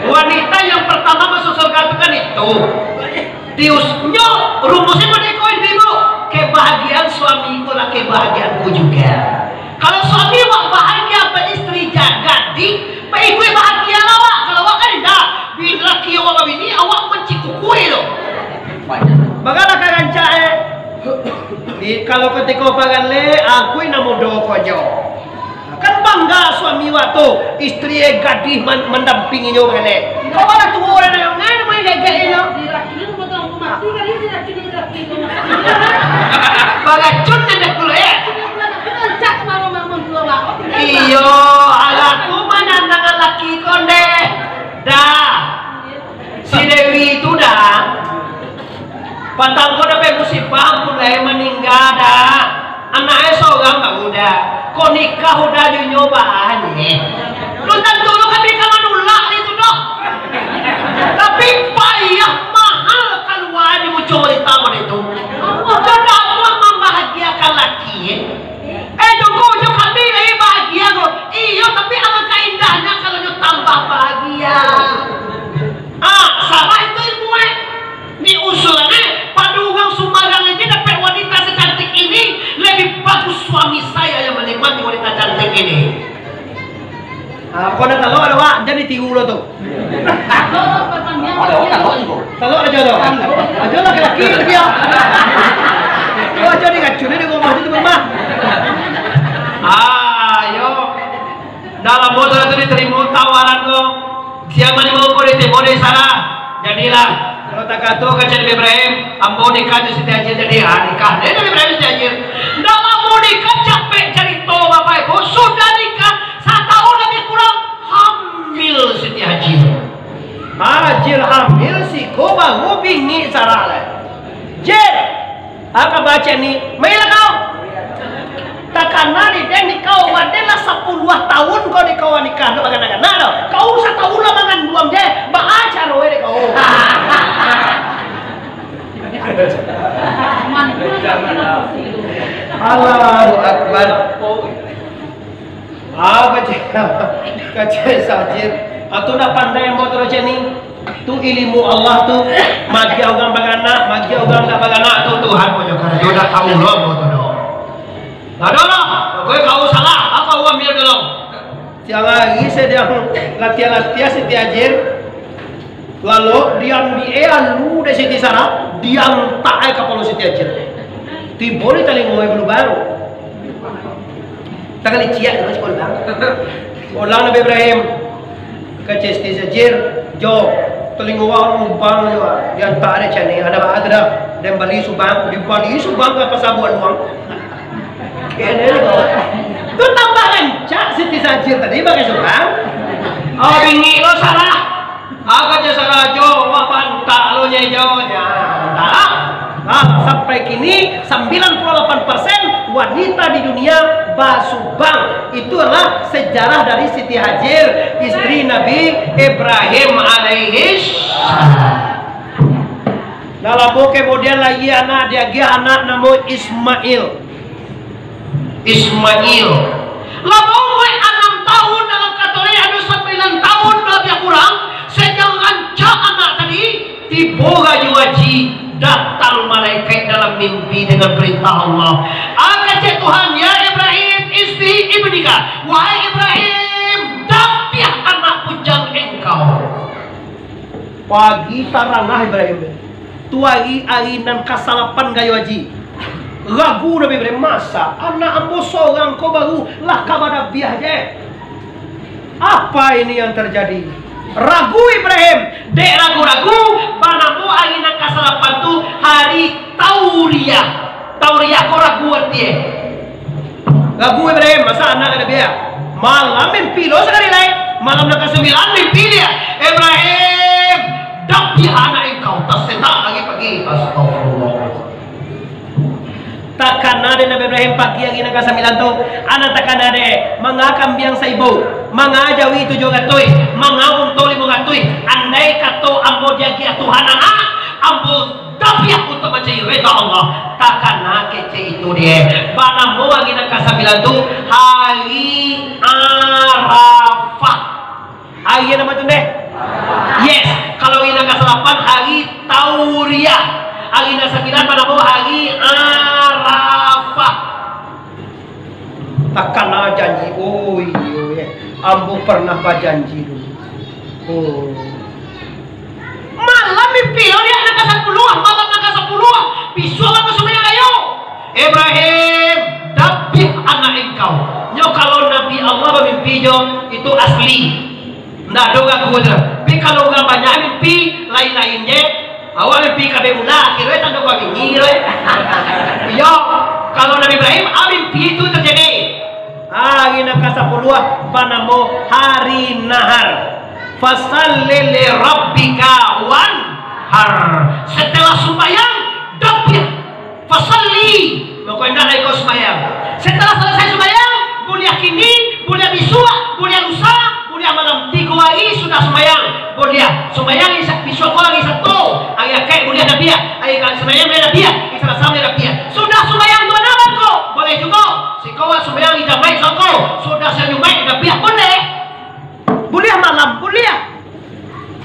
Wanita yang pertama masuk surga itu kan itu. Tiusnyo rumusnyo pada iko, ibu-ibu. Kebahagiaan suami iko lah kebahagiaanku juga. Kalau suami awak bahagia, baistri, gadih, baikui bahagia lah awak. Kalau awak kan indak. Bila laki awak babini, awak mancikukui tu. Bagalah ka rancak, eh. Di, kalau katiko pagaleh, akui namo doh ko jo. Kan bangga suami awak tu, istri e gadih man-, mandampinginyo, kan, eh. Kok malah tuo urang nan, nan main gagak inyo? Diracun, potong rumah tu, kan, diracun, diracun. Baracun nan dah pulo, eh. Rancak kemaro mamun tu, awak. Iyo, alah tu manantang laki ko ndeh. Dah. Si Dewi tu dah. Patang ko dapek musibah, ampun lai maningga dah. Anak e sorang baru dah. Ko nikah udah jo nyo baa nyo. Lun tantu lo kami ka manulak itu doh. Tapi payah mahal kalua di ujung barita model tu. Apo tu dah amuah mambahagiakan laki, eh? Eh, tunggu, jo kami lai bahagia ko. Iyo, tapi alangkah indahnyo kalau nyo tambah bahagia. Ah, salah itu ilmu, eh. Ni usulan, eh, pado urang sumbarang aja dapek wanita secantik ini, lebih bagus suami saya yang menikmati wanita cantik ini. Ah, pokoknya kalau ada, Wak, jadi tiru lo tu. Ada, Wak, ada juga. Kalau aja tu. Aja laki-laki dia. Kalau aja ni racun, dia ngomong itu, Bang. Ah, yo. Dah lamo tu, tu diterima tawaran ko. Sia manimo ko di timbo di sana. Jadilah. Kalau takato ka Nabi Ibrahim, ambo nikah jo Siti Hajir jadi. Ah, nikah deh Nabi Ibrahim Siti Hajir. Dah lamo nikah, capek carito, Bapak Ibu. Sudah nikah, satahun lebih kurang, hamil Siti Hajir. Hajir hamil, siko baru bingik sarak lai. Jir, Aka bacak ni, mailah kau. Takana di den di kau, waden lah sapuluah tahun kau di kau nikah, nak baganak-ganak dah. Kau satahun lah manganduang je, baa caro dek kau. Allahu Akbar. Ah, kecek, kecek Sajir. Ah, tu nak pandai ambo tu, Raja ni. Tu ilmu Allah tu, magiah urang baranak, magiah urang ndak baranak tu, Tuhan punyo karajo, dak tahu lo ambo tu doh. Dak ado lah, pokoknyo kau salah, apo kau ambiak dulu. Siang hari sadang latiah-latiah Siti Hajir, lalu diambiak alu dek Siti Sarah, diantak ai kapalo Siti Hajir. Tibo di talingo ai balubang. Takaliciak tu, Mas, pulang. Pulang Nabi Ibrahim. Kecek Siti Hajir, jo, talingo awak lubang jo, diantak dek cani, ado baa tu dah. Den bali subang, dibali subang ka pasa buah luang. Kene tu. Tu tambah rancak Siti Hajir tadi pakai subang. Oh, bingik lo salah. Agak je sarajo, wak bantak lo nyo jo, nyo. Nah, sampai kini, sambilan puluh lapan persen wanita di dunia basubang. Itu adalah sejarah dari Siti Hajir, istri Nabi Ibrahim alaihissalam. Nah, lamo kemudian lahia anak, diagiah anak namo Ismail. Ismail. Lamo umua anam tahun, dalam kato lain ado sambilan tahun labiah kurang, sadang rancak anak tadi, tibo rajo haji, datang malaikat dalam mimpi dengan perintah Allah. Kecek Tuhan, "Ya Ibrahim, izhab bi ibnika, wahai Ibrahim, dapiah anak bujang engkau." Pagi tarang ah Ibrahim. Tu ari, ari nan kasalapan gayo haji. Ragu Nabi Ibrahim, "Masa anak ambo sorang ko baru lah ka badabiah je? Apa ini yang terjadi?" Ragu Ibrahim, dek ragu-ragu, banamo ari nan kasalapan tu hari Tauriah. Tauriah ko ragu arti e. Ragu Ibrahim, masa anak ka dapiah? Malam mimpi lo sakali lai. Malam nan kasambilan mimpi dia. "Ibrahim, dapiah anak engkau." Tasetak pagi-pagi. Astagfirullah. Takana dek Nabi Ibrahim pagi ari nan kasambilan tu. Anak takana dek, manga kambiang saibu. Manga jawi tujuah ratuih, manga unto limo ratuih, andai kato ambo diagiah Tuhan anak, ambo dapiah untuak mancari rida Allah. Takana kecek itu dek, banamo ari nan kasambilan tu, hari Arafah. Ari nan ma tu dek? Yes, kalau ari nan kasalapan, hari Tauriah. Ari nan sambilan banamo hari Arafah. Takana janji, oh iyo, ya. Ambo pernah bajanji dulu. Oh. Malam mimpi, oh, di nan kasapuluah, malam nan kasapuluah. Bisuak ambo sumbayang, ayo. Ibrahim, dapiah anak engkau. Nyo kalau Nabi Allah bamimpi jo, itu asli. Ndak ado ragu tu. Tapi kalau urang banyak mimpi, lain-lain je. Awak mimpi kabek mula, kiro tando kau bingih tu. Iyo, kalau Nabi Ibrahim, ah, mimpi tu terjadi. Ah, ari nan kasapuluah, banamo hari Nahar. Fasalli li rabbika wanhar. Setelah sumbayang, dapiah. Fasalli, mako indak lai kau sumbayang. Setelah salasai sumbayang, buliah kini, buliah bisuak, buliah lusa, buliah malam, tigo ari sudah sumbayang, buliah. Sumbayang isa-, bisuak ko ari Sabtu, ari Akaik buliah dapiah, ari ka-, sumbayang buliah dapiah, ari Salasa buliah dapiah. Sudah sumbayang tu anaban ko, buliah jugo. Siko awak sumbayang ari Jamaik siko, sudah sumbayang Jumaik dapiah, buliah. Buliah malam, buliah.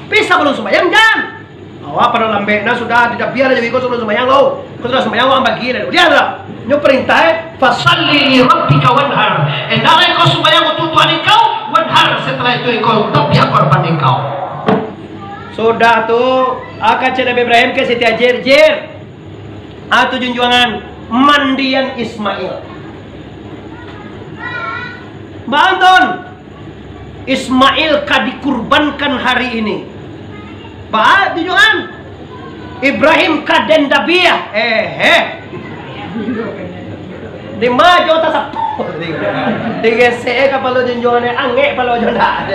Tapi sabalun sumbayang, jan. Awak pado lambek, nah, sudah, tidak biar aja iko sabalun sumbayang lo. Kau sudah sumbayang, awak bagi lah. Buliah tak? Nyo perintah, eh, "Fasalli li rabbika wanhar." Hendaklah engkau sumbayang untuk Tuhan engkau, wanhar, setelah itu engkau dapiah korban engkau. Sudah tu, aka cek Nabi Ibrahim ka Siti Hajar, Jir. Ah, tu junjuangan, mandian Ismail. Bangun, Tun. Ismail ka dikurbankan hari ini. Ba, tujuan Ibrahim ka den dabiah. Eh, eh. Di ma jo tasapo. Digesek kapalo junjuangan, angek palo jo ndak.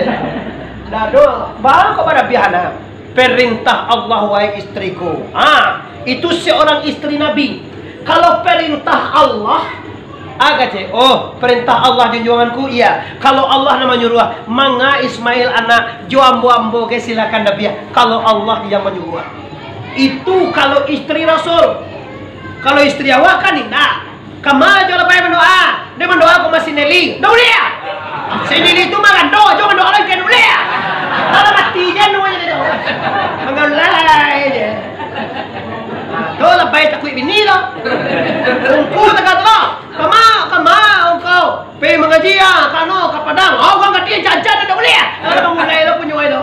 Ndak ado. Ba, kok badabiah, nah? Perintah Allah, wahai istriku. Ha, itu seorang istri Nabi. Kalau perintah Allah, ah, kecek, "Oh, perintah Allah junjuanganku, iya. Kalau Allah nan manyuruah, manga Ismail anak jo ambo-ambo ke, silakan dabiah. Kalau Allah yang manyuruah." Itu kalau istri Rasul. Kalau istri awak kan indak. Kama jo labai mandoa, dia mandoa ko masih Nelly. Ndak uleh ah. Si Nelly tu marando jo mandoa lai, kan uleh ah. Dalam hati je nu je dia. Manggalai je. Ah, tu labai takuik bini tu. Ungku tagak tu. Kama, kama ungku. Pai mangaji ah, kano ka Padang. Oh, urang gadih jajan ndak uleh ah. Kalau mulai lah punyo ai tu.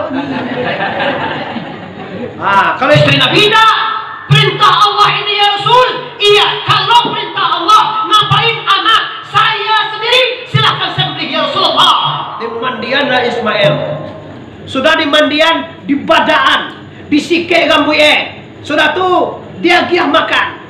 Ah, kalau istri Nabi indak. Perintah Allah ini, ya Rasul. Iya, kalau perintah Allah, ngapain anak saya sendiri? Silahkan sembelih, ya Rasulullah. Dimandianlah Ismail. Sudah dimandian, dibadaan, disikek rambuik, eh. Sudah tu, diagiah makan.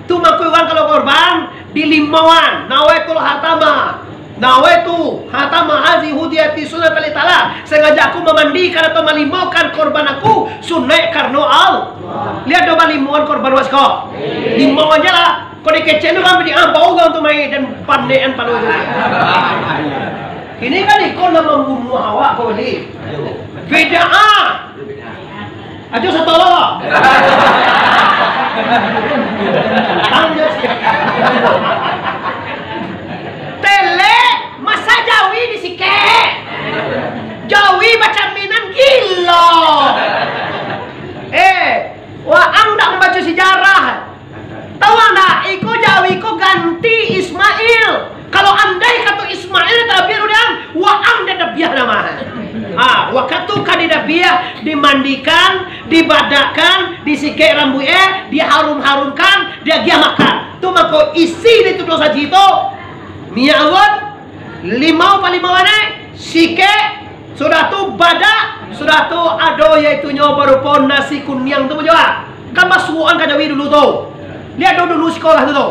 Tu mako urang kalau korban, dilimauan, nawaitul hatama. Nawaitu hatama hazihi hudiyati sunnatan lillahi ta'ala. Sengaja aku mamandikan atau malimaukan korban aku, sunaik karano Allah. Liek do balimauan korban wak siko. Limauan je lah. Kok dikecek tu kan bini ah, bau urang tu main dan panekan palo tu. Ini kan iko nan mambunuah awak ko ni. Bid'ah. Ajo satu lo. Tele, masa jawi disikek? Jawi bacaminan gilo. Eh, waang ndak mambaco sejarah. Tahu ndak, iko jawi ko ganti Ismail. Kalau andai kato Ismail dabiah dulu, waang dabiah nama. Ah, wakatu ka didabiah, dimandikan, dibadakkan, disikek rambuik, eh, diharum-harumkan, diagiah makan. Tu mako isi di tu dosa jito. Minyak anggur, limau palimauan, eh, sikek, sudah tu badak, sudah tu ado yaitunyo barupo nasi kuniang tu, Pujo, ah. Kan basuokan ka jawi dulu tu. Liek do dulu sikolah tu tu.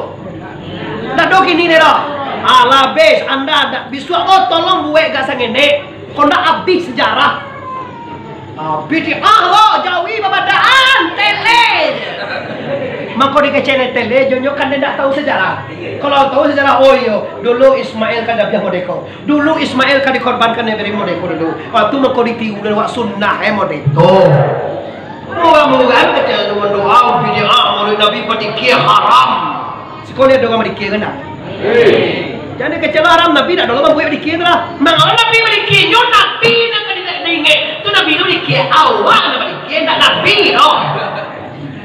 Ndak do kini ni doh. Ah, labih anda dak bisuak tu tolong buek gak sangenek. Kok ndak abih sejarah. Ah, bid'ah lo, jawi babadaan, tele. Mako dikecek nyo tele, jo nyo kan den ndak tahu sejarah. Kalau tahu sejarah, oh iyo, dulu Ismail kan dabiah modeko. Dulu Ismail kan dikorbankan Ibrahim modeko dulu. Waktu mako ditiru dulu awak sunnah, eh, modeko. Urang-urang kecek tu mandoa, bid'ah, Maulid Nabi, badikia, haram. Siko lai ado urang badikia kan ndak? Jan dikecek lo haram, Nabi ndak dulu mambuek badikia tu lah. Mangko Nabi badikia, nyo Nabi nan ka di-, diingek. Tu Nabi tu badikia, awak nan badikia, ndak Nabi tu.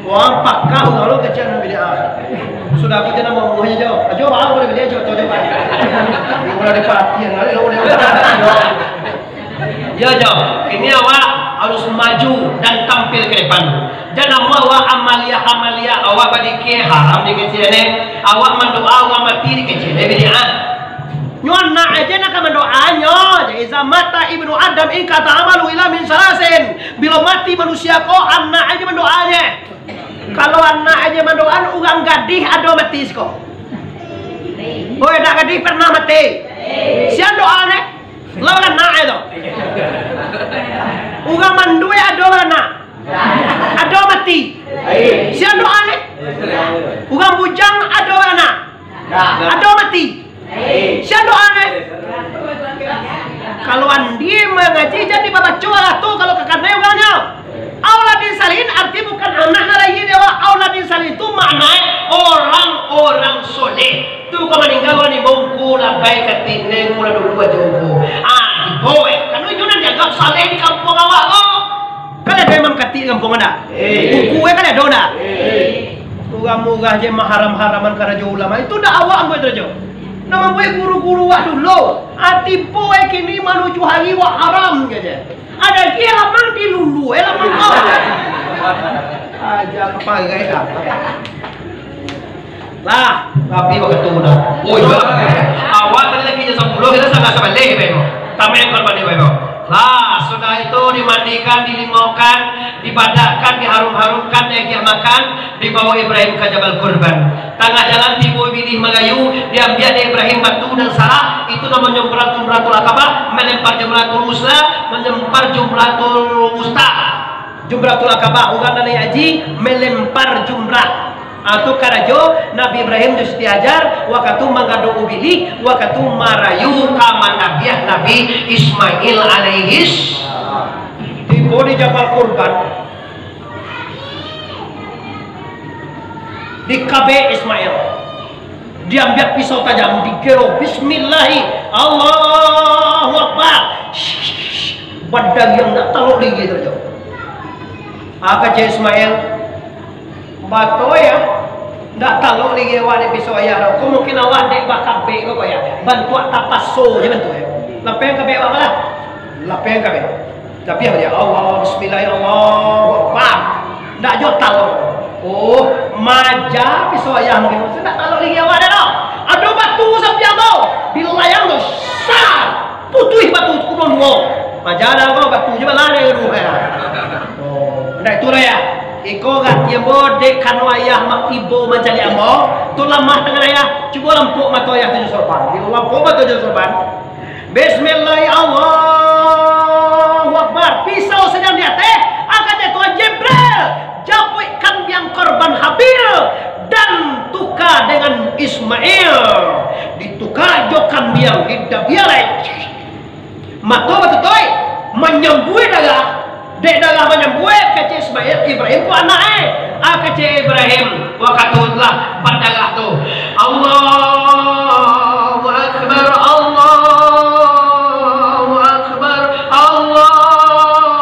Wah, pakak urang lo kecek nan bid'ah. Sudah aku je namo muha je, Jo. Jo, bang, boleh beli, Jo. Jo, Jo, bang. Ulah dipatian, kali lo boleh. Yo, Jo. Kini awak harus maju dan tampil ke depan. Jan namo awak amaliah-amaliah, awak badikia haram dikecek nyo. Awak mandoa urang mati dikecek nyo bid'ah. Nyo anak aje nan ka mandoa nyo. Iza mata ibnu Adam inqata amaluhu illa min salasin. Bilo mati manusia ko, anak aje mandoa nyo. Kalau anak aje mandoa, urang gadih ado mati siko? Oi, anak gadih pernah mati? Sia doa nyo? Lah anak e tu. Urang mandua ado anak? Ado mati? Sia doa nyo? Urang bujang ado anak? Ado mati? Sia doa nyo? Kalau andie mangaji, jan dibabaco lah tu, kalau ka kanai urangnyo. Auladin salihin arti bukan anak nan lahia di awak. Auladin salihin tu maknai orang-orang soleh. Tu ka maningga urang ni, bongko labai katik nengko lah dulu ajo ko. Ah, dibawa. Karano inyo nan dianggap saleh di kampuang awak ko. Kan ado imam katik di kampuang anda? Eh. Ungku eh kan ado dah? Eh. Urang murah je maharam-haraman karajo ulama. Itu dah awak mambuek karajo. Nak mambuek guru-guru wak dulu. Ah, tibo eh kini manuju hari wak haram ke je. Ada lagi lamang di lulu eh lamang kau. Aja kepagai dah. Lah, tapi waktu dah. Oh iya. Awak tadi lagi jam sapuluah, kita sangat sabaleh, Bapak Ibu. Tamai korban, Bapak Ibu. Lah, sudah itu dimandikan, dilimaukan, dibadakkan, diharum-harumkan, diagiah makan, dibawa Ibrahim ka Jabal Kurban. Tangah jalan tibo bilih marayu, diambiak dek Ibrahim batu dan salah, itu namonyo Jumratul, Jumratul Akabah, melempar Jumratul Wusta, melempar Jumratul Wusta. Jumratul Akabah, urang nan naiak haji, melempar jumrah. Ah, tu karajo Nabi Ibrahim jo Siti Hajar, wakatu manggadok ubilih, wakatu marayu ka mandabiah Nabi Ismail alaihis. Tibo di Jabal Kurban, dikabek Ismail. Diambiak pisau tajam, digelo, bismillahi, Allahu Akbar. Shh, badariang ndak talok lagi tu, Jo. Ah, kecek Ismail, Batua, yo. Ndak talok lagi awak dek pisau ayah tu. Ko mungkin awak dek bakabek ko, yo. Bantuak tapaso je bantuak, yo. Lapeh kabek awak lah. Lapeh kabek. Tapi dia, Allah, bismillah, Allahu Akbar. Ndak jo talok. Oh, maja pisau ayah mungkin. Ndak talok lagi awak dah tu. Ado batu sampiang tu. Dilayang tu, sar. Putuih batu tu kubuang duo. Maja dah ko, batu je balah dek duo, yo. Oh, ndak itu lah, yo. Iko gati ambo dek kano ayah ma-, ibo mancaliak ambo, tu lamah tangan ayah, cubo lampok mato ayah tujuah sorban. Iko lampok mato tujuah sorban. Bismillah, Allahu Akbar. Pisau sadang di ateh, angkatnyo Tuhan Jibril, japuik kambiang korban Habil, dan tuka dengan Ismail. Dituka jo kambiang, didabiah lai. Mato batutuik, manyambuik darah. Dek darah manyambuik, kecek Ismail, Ibrahim ko anak e. Ah, kecek Ibrahim, wakatu lah badarah tu, Allahu Akbar, Allahu Akbar, Allahu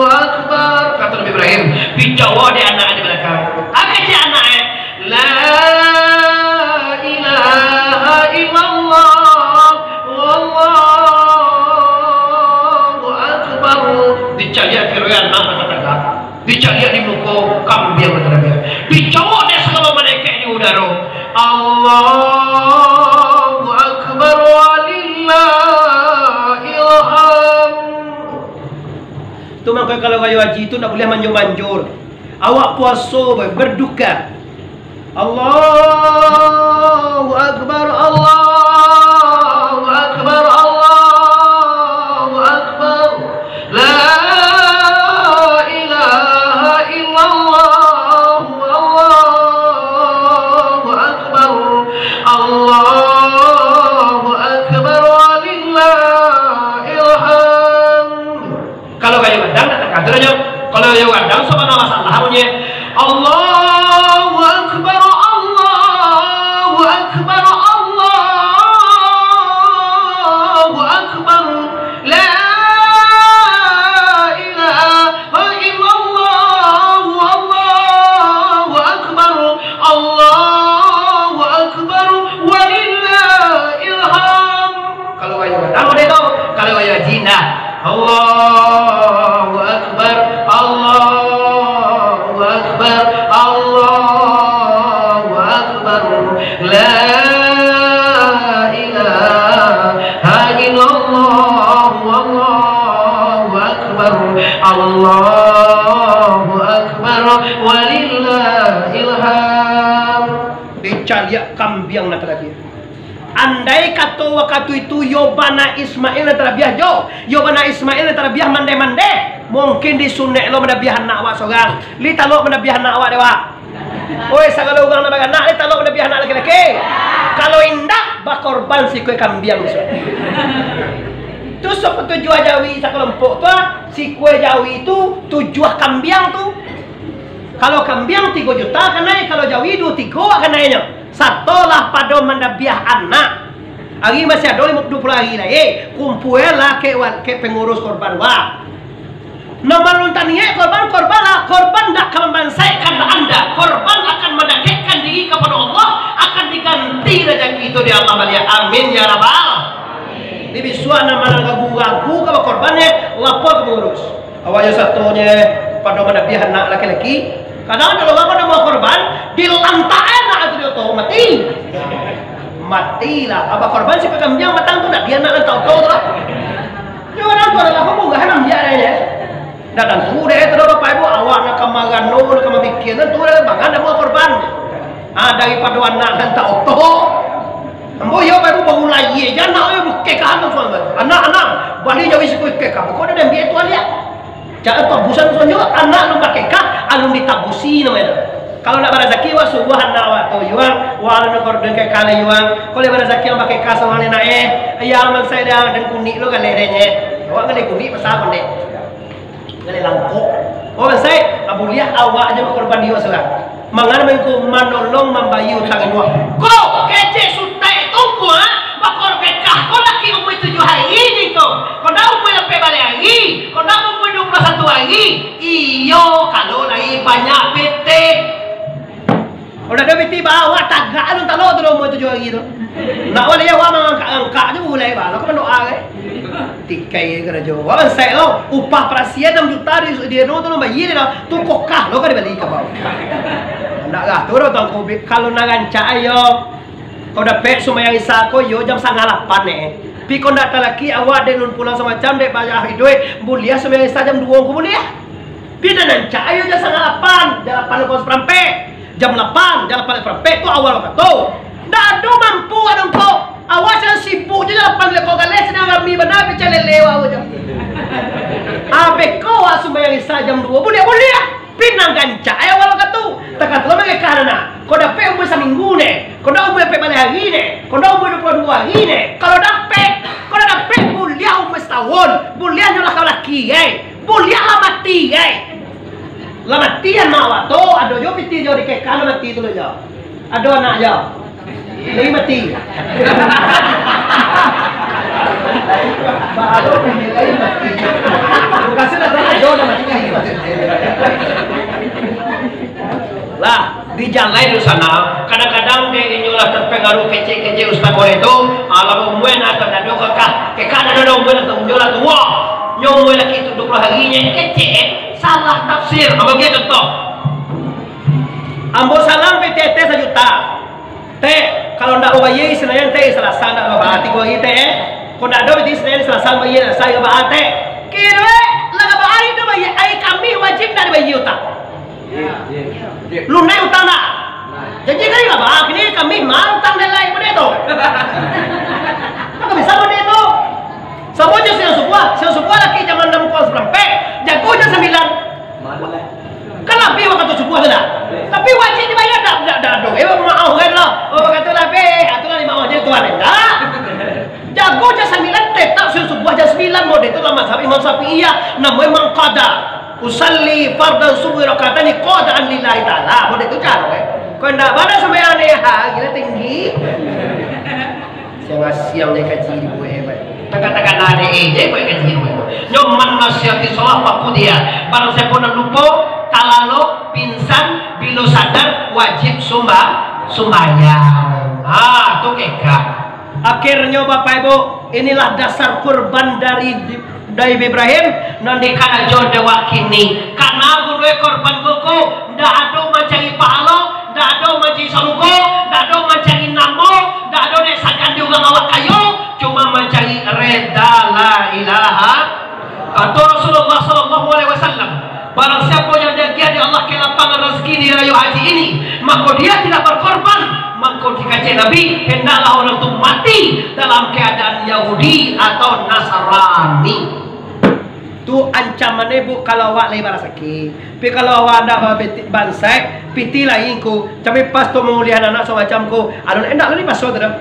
Akbar, kato Nabi Ibrahim. Dijawab dek anak di balakang. Ah, kecek anak e, La ilaha illallah, wallahu akbar. Dicaliak kiroan anak batataga. Dicaliak di muko kambiang batataga. Dicawok dek sagalo malaikat di udaro. Allahu akbar walillahil hamd. Tu mangko kalau rayo haji tu ndak buliah manjur-manjur. Awak puaso, berduka. Allahu Akbar, Allahu Akbar, Allahu Akbar. La ilaha illallah, Allahu Kalau yo gadang, sabana masalah bunyi, Allahu Akbar, Allahu Akbar, Allahu Akbar, la ilaha illallah, Allahu Akbar, Allahu Akbar, walillahil hamd. Kalau wayah gadang, model tu. Kalau wayah haji, nah. Allahu Akbar, Allahu Akbar, Allahu Akbar. La ilaha illallah, Allahu Akbar, Allahu Akbar, walillahil hamd. Dicaliak kambiang nan talabiah. Andai kato wakatu itu yo bana Ismail nan talabiah jo, yo bana Ismail nan talabiah mandeh-mandeh, mungkin disunek lo manabiah anak awak sorang. Li talok manabiah anak awak dek awak. Oi, sagalo urang nan baranak, li talok manabiah anak laki-laki. Kalau indak, bakorban sikua kambiang bisuak. Tu sapatujuah jawi sakalompok tu, ah, sikua jawi tu tujuah kambiang tu. Kalau kambiang tigo juta kanai, kalau jawi duo tigo kanainyo. Satolah pado mandabiah anak, ari masih ado limo, duo puluah ari lai, kumpualah kek wa-, kek pangurus korban, wah. Nan malun taniaik korban, korbanlah. Korban ndak ka mambansaikkan anda. Korban akan mandakekkan diri kapado Allah, akan diganti rajaki itu dek Allah baliak. Amin, ya Rabbal. Di bisuak nan manang ragu-ragu ka bakorban, eh, lapor ka pangurus. Awak yo satonyo pado manabiah anak laki-laki. Kadang ado urang ko ndak mau korban, dilantak anak tu di oto, mati. Matilah. Abah korban si pakambiang batang tu, ndak di anak nan tak oto tu lah. Yo, urang tu adalah pemurah nan biak dek nyo. Ndak tantu dek tu doh, Bapak Ibu, awak nak ka marano, nak ka mamikir, tantu dek bangan ndak mau korban. Ah, daripado anak nan tak oto. Ambo iyo baru, baru lahia je anak, eh, bukekah anak suan tu. Anak, anak, bali jawi sikua kekah. Kok dah diambiak tu aliak? Cak tabusan suan juo, anak alun bakekah, alun ditabusi namonyo tu. Kalau nak barazaki, wah suruah anak awak tu, yuang, wah alun kordon kekah lah yuang. Kalau barazaki yang bakekah sama ni nak, eh, ayah aman saya dah, dan kunik lo galeh deh nye. Awak galeh kunik pasal pandai. Galeh langkok. Oh, bansai, ah, buliah awak aja bakorban diri surang. Mangan mangko manolong mambayia utang induak. Ko, kecek sutai tu ko, ha? Bakor bekah ko laki umua tujuah hari ni ko. Ko ndak umua lapan baleh hari. Ko ndak umua duo puluah satu hari. Iyo, kalau lai banyak petek. Udah ado piti ba, awak tagak alun talok tu, umua tujuah hari tu. Nak wali awak mangangkak-angkak je, bulai ba, lah ko mandoa ke? Tikai karajo. Awak bansai lo, upah parasian anam juta di, di anu tu lo bayia dek tu. Tu kokah lo ka dibali ka bawah. Ndak lah, tu dah tangkubik. Kalau nak rancak ayo. Kau dapek sumbayang Isya ko, yo jam satangah lapan eh. Pi kau ndak talaki awak dek nun pulang samacam dek bayar iduik, buliah sumbayang Isya jam duo ko buliah. Pi nan rancak ayo jam satangah lapan, jam lapan kurang saparampek. Jam lapan, jam lapan lewat saparampek tu awal wakatu. Ndak ado mampu ado ko. Awak sadang sibuk je jam lapan lewat ko galeh, sadang rami bana pecah lele awak je. Abeh ko awak sumbayang Isya jam duo, buliah-buliah. Pi nan rancak ai awak wakatu. Takah tu lah mangekah anak. Ko dapek umua saminggu ne. Ko ndak umua ampek baleh hari ne. Ko ndak umua duo puluah duo hari ne. Kalau dapek, ko ndak dapek, buliah umua satahun. Buliah nyo lah ka laki ai. Buliah lah mati ai. Lah mati anak awak tu, ado jo piti jo dikekah lah mati tu lo jo. Ado anak jo. Lai mati. Baru lai mati. Bukan sudah ado dah mati lai mati. Lah, di jalai tu sana, kadang-kadang dek inyo lah terpengaruh kecek-kecek ustaz boleh tu, alam umua nak ado dado kakak, kakak ado dado umua lah tu, umua lah tuo. Nyo umua laki tu duo puluah hari nyo kecek, salah tafsir. Ambo bagi contoh. Ambo salam P T T sajuta. Tek, kalau ndak babayia Isnin, Tek, Salasa ndak ka baa, tigo hari, Tek, eh. Kok ndak ado, berarti Isnin, Salasa, babayia, Salasa ka baa, Tek. Kiro, eh, lah ka baa hari tu bayia, hari Kamih wajib ndak dibayia utang? Lunaik utang ndak? Janji kali ka baa, kini Kamih mah utang dan lain model tu. Mako bisa model tu. Samo jo siang subuah, siang subuah laki jam anam kurang saparampek, jago jam sambilan. Kan labiah wakatu subuah tu dah. Tapi wajib dibayar dak, dak, dak ado. Eh, maaf kan lah. Oh, wakatu labiah, atulah limo jam tuan, eh. Dak. Jago jam sambilan, tetap subuah jam sambilan, model tu lah mazhab Imam Syafi'iyah, namo Imam Qadar. Usalli fardan subuhi rakataini qadaan lillahi ta'ala. Model tu caro, eh. Kau ndak bana sampai aneh, ha, gila tinggi. Siang-siang dia kaji di buah hebat. Takkan-takkan ada eh, dia buat kaji di buah. Nyoman nasihati sholat waktu dia. Barang siapa nak lupa, talalo, pingsan, bilo sadar, wajib sumba-, sumbayang. Ha, tu kekah. Akhirnyo, Bapak Ibu, inilah dasar kurban dari Nabi Ibrahim, nan dikarajo dek awak kini. Karano guru e, kurban ko, ndak ado mancari pahalo, ndak ado mancari sarugo, ndak ado mancari namo, ndak ado dek sagan di urang awak kayo, cuma mancari reda la ilaha. Kato Rasulullah sallallahu alaihi wasallam, barang siapa yang diagiah dek Allah kelapangan rezeki di rayo haji ini, mako dia tidak berkorban, mako dikecek Nabi, hendaklah orang tu mati dalam keadaan Yahudi atau Nasrani. Tu ancaman e, Bu, kalau awak lai barasaki. Tapi kalau awak ndak ba-, bansaik, pitih lai ko. Tapi pas tu manguliahan anak samacam ko, ado ndak lai paso tu doh.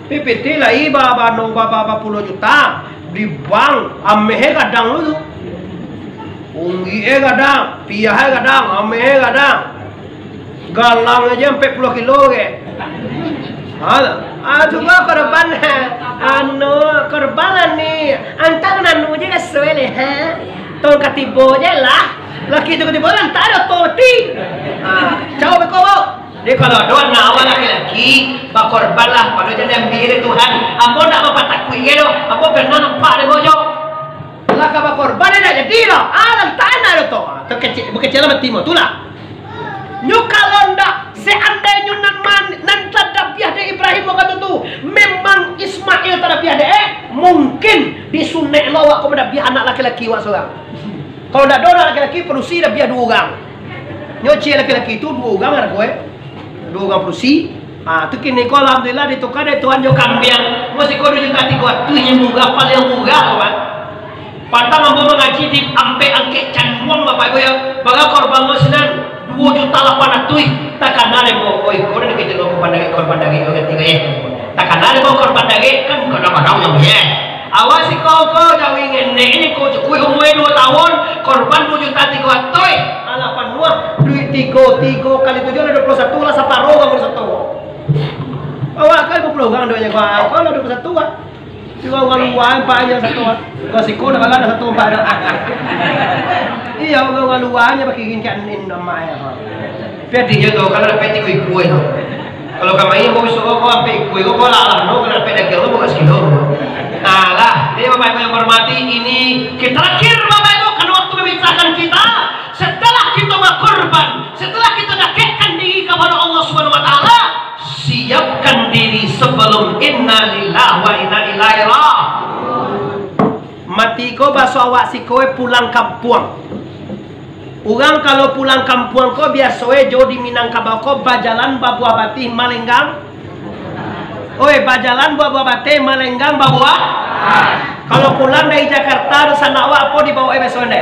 Tapi pitih lai ba-, ba-, ba-, ba-, bapuluah juta di bank, ameh e gadang lu tu. Unggik e gadang, piah e gadang, ameh e gadang. Galang aja ampek puluah kilo ke. Ha, ah, cubo korban, anu, korban lah ni. Antang nanu je lah suwe leh, ha. Tong katibo je lah. Laki tu katibo lah, antah ado oto mati. Ha, cau beko, Bu. Jadi kalau ado anak awak laki-laki, bakorban lah, pado jan diambiak dek Tuhan. Ambo ndak bapatakuik ge doh, ambo pernah nampak dek ambo jo. Lah ka bakorban, indak jadi doh. Ah, lantaran ado tu. Ah, tu kecil, bakecil lah mati mo tu lah. Nyo kalau ndak, seandainyo nan man-, nan tadabiah dek Ibrahim wakatu tu, memang Ismail tadabiah dek, eh, mungkin disunek lo awak ko madabiah anak laki-laki awak surang. Kalau ndak ado anak laki-laki, padusi dabiah duo urang. Nyo ciek laki-laki tu duo urang ado ko, eh. Duo urang padusi. Ah, tu kini ko alhamdulillah dituka dek Tuhan jo kambiang. Mo siko duo juta tigo ratuih nyo murah, paliang murah, kawan. Patang ambo mangaji di ampek angkek Canduang, Bapak Ibu, ya. Bara korban lo sinan, duo juta lapan ratuih. Takana dek ambo, oi, ko dah dikecek lo korban darek, korban darek, korban darek, eh. Takana dek ambo korban darek, kan kadang-kadang yang, eh. Awak siko ko jawi ngenek ni ko cukuik umua duo tahun, korban duo juta tigo ratuih. Alah panuah, duit tigo, tigo kali tujuah lah duo puluah satu lah, saparo urang duo puluah satu. Awak kan duo puluah urang duitnyo ko, ko lah duo puluah satu lah. Cuma urang lua ampek aja satu. Urang siko nak bala satu ampek. Iya, urang, urang lua aja pakai ringkek nama ya. Tapi adinyo tu, kalau dapek tigo ikua itu. Kalau kami yang bawa suruh kau ampek ikua, kau lah lah, no, kalau dapek daging lo bukan sekilo. Nah lah, jadi Bapak Ibu yang hormati, ini kita terakhir Bapak Ibu, karena waktu memisahkan kita. Setelah kita berkorban, setelah kita dakekkan diri kepada Allah Subhanahu Wa Taala, siapkan diri sebelum inna lillahi wa inna ilaihi raji'un. Mati ko baso awak siko pulang kampuang. Urang kalau pulang kampuang ko, biaso e jo di Minangkabau ko bajalan babuah batih malenggang. Oi, bajalan babuah batih malenggang babuah. Kalau pulang dari Jakarta, dunsanak awak apo dibawa e biaso e?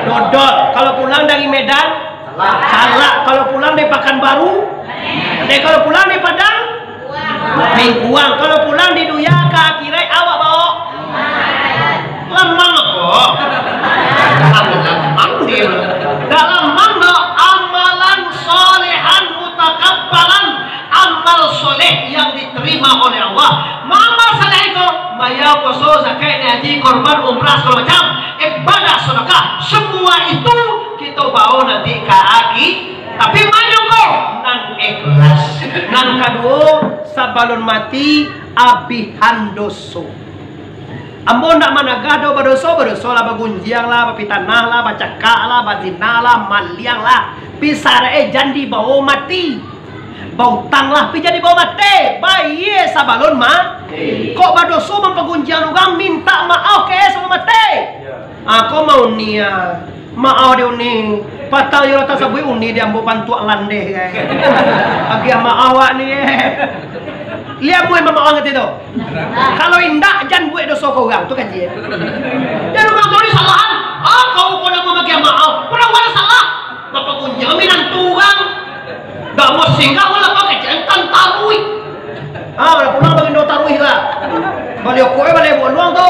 Dodol. Kalau pulang dari Medan, salak. Kalau pulang dari Pakanbaru, eh, kalau pulang dari Padang, Mingkuang. Kalau pulang di dunia ka akhirat, awak bawa lamang apo? Lamang dia. Dak lamang doh, amalan solehan mutakabbalan, amal soleh yang diterima oleh Allah. Amal soleh itu, bayar puasa, zakat, haji, korban, umrah, segala macam, ibadah, sedekah, semua itu kita bawa nanti ke akhirat. Tapi manyangko nan ikhlas. Nan kaduo, sabalun mati, abihan doso. Ambo ndak managah doh badoso, badoso lah, bagunjiang lah, bapitanah lah, bacakak lah, bazina lah, maliang lah. Pisarae jan dibawo mati. Bautang lah, pi jan dibawo mati. Bayie sabalun mati. Kok badoso mampagunjiang urang, mintak maaf ke sabalun mati. Ah, ko mauni ah. Maaf di uni. Patang yo lah tasabuik uni di ambo bantuak landeh, eh. Agiah maaf awak ni, eh. Liak mue mamaaf ngerti tu. Kalau indak, jan buek doso ka urang, tu kaji, eh. Jan urang tu ni salahan. Ah, kau ko nak mambagian maaf. Urang mana salah? Bapagunjiang minantu urang. Dak mau singgah, wala kau kecil, entan taruih. Ah, wala pulang bagindo taruih lah. Baliau kue, baliau buang doang tu.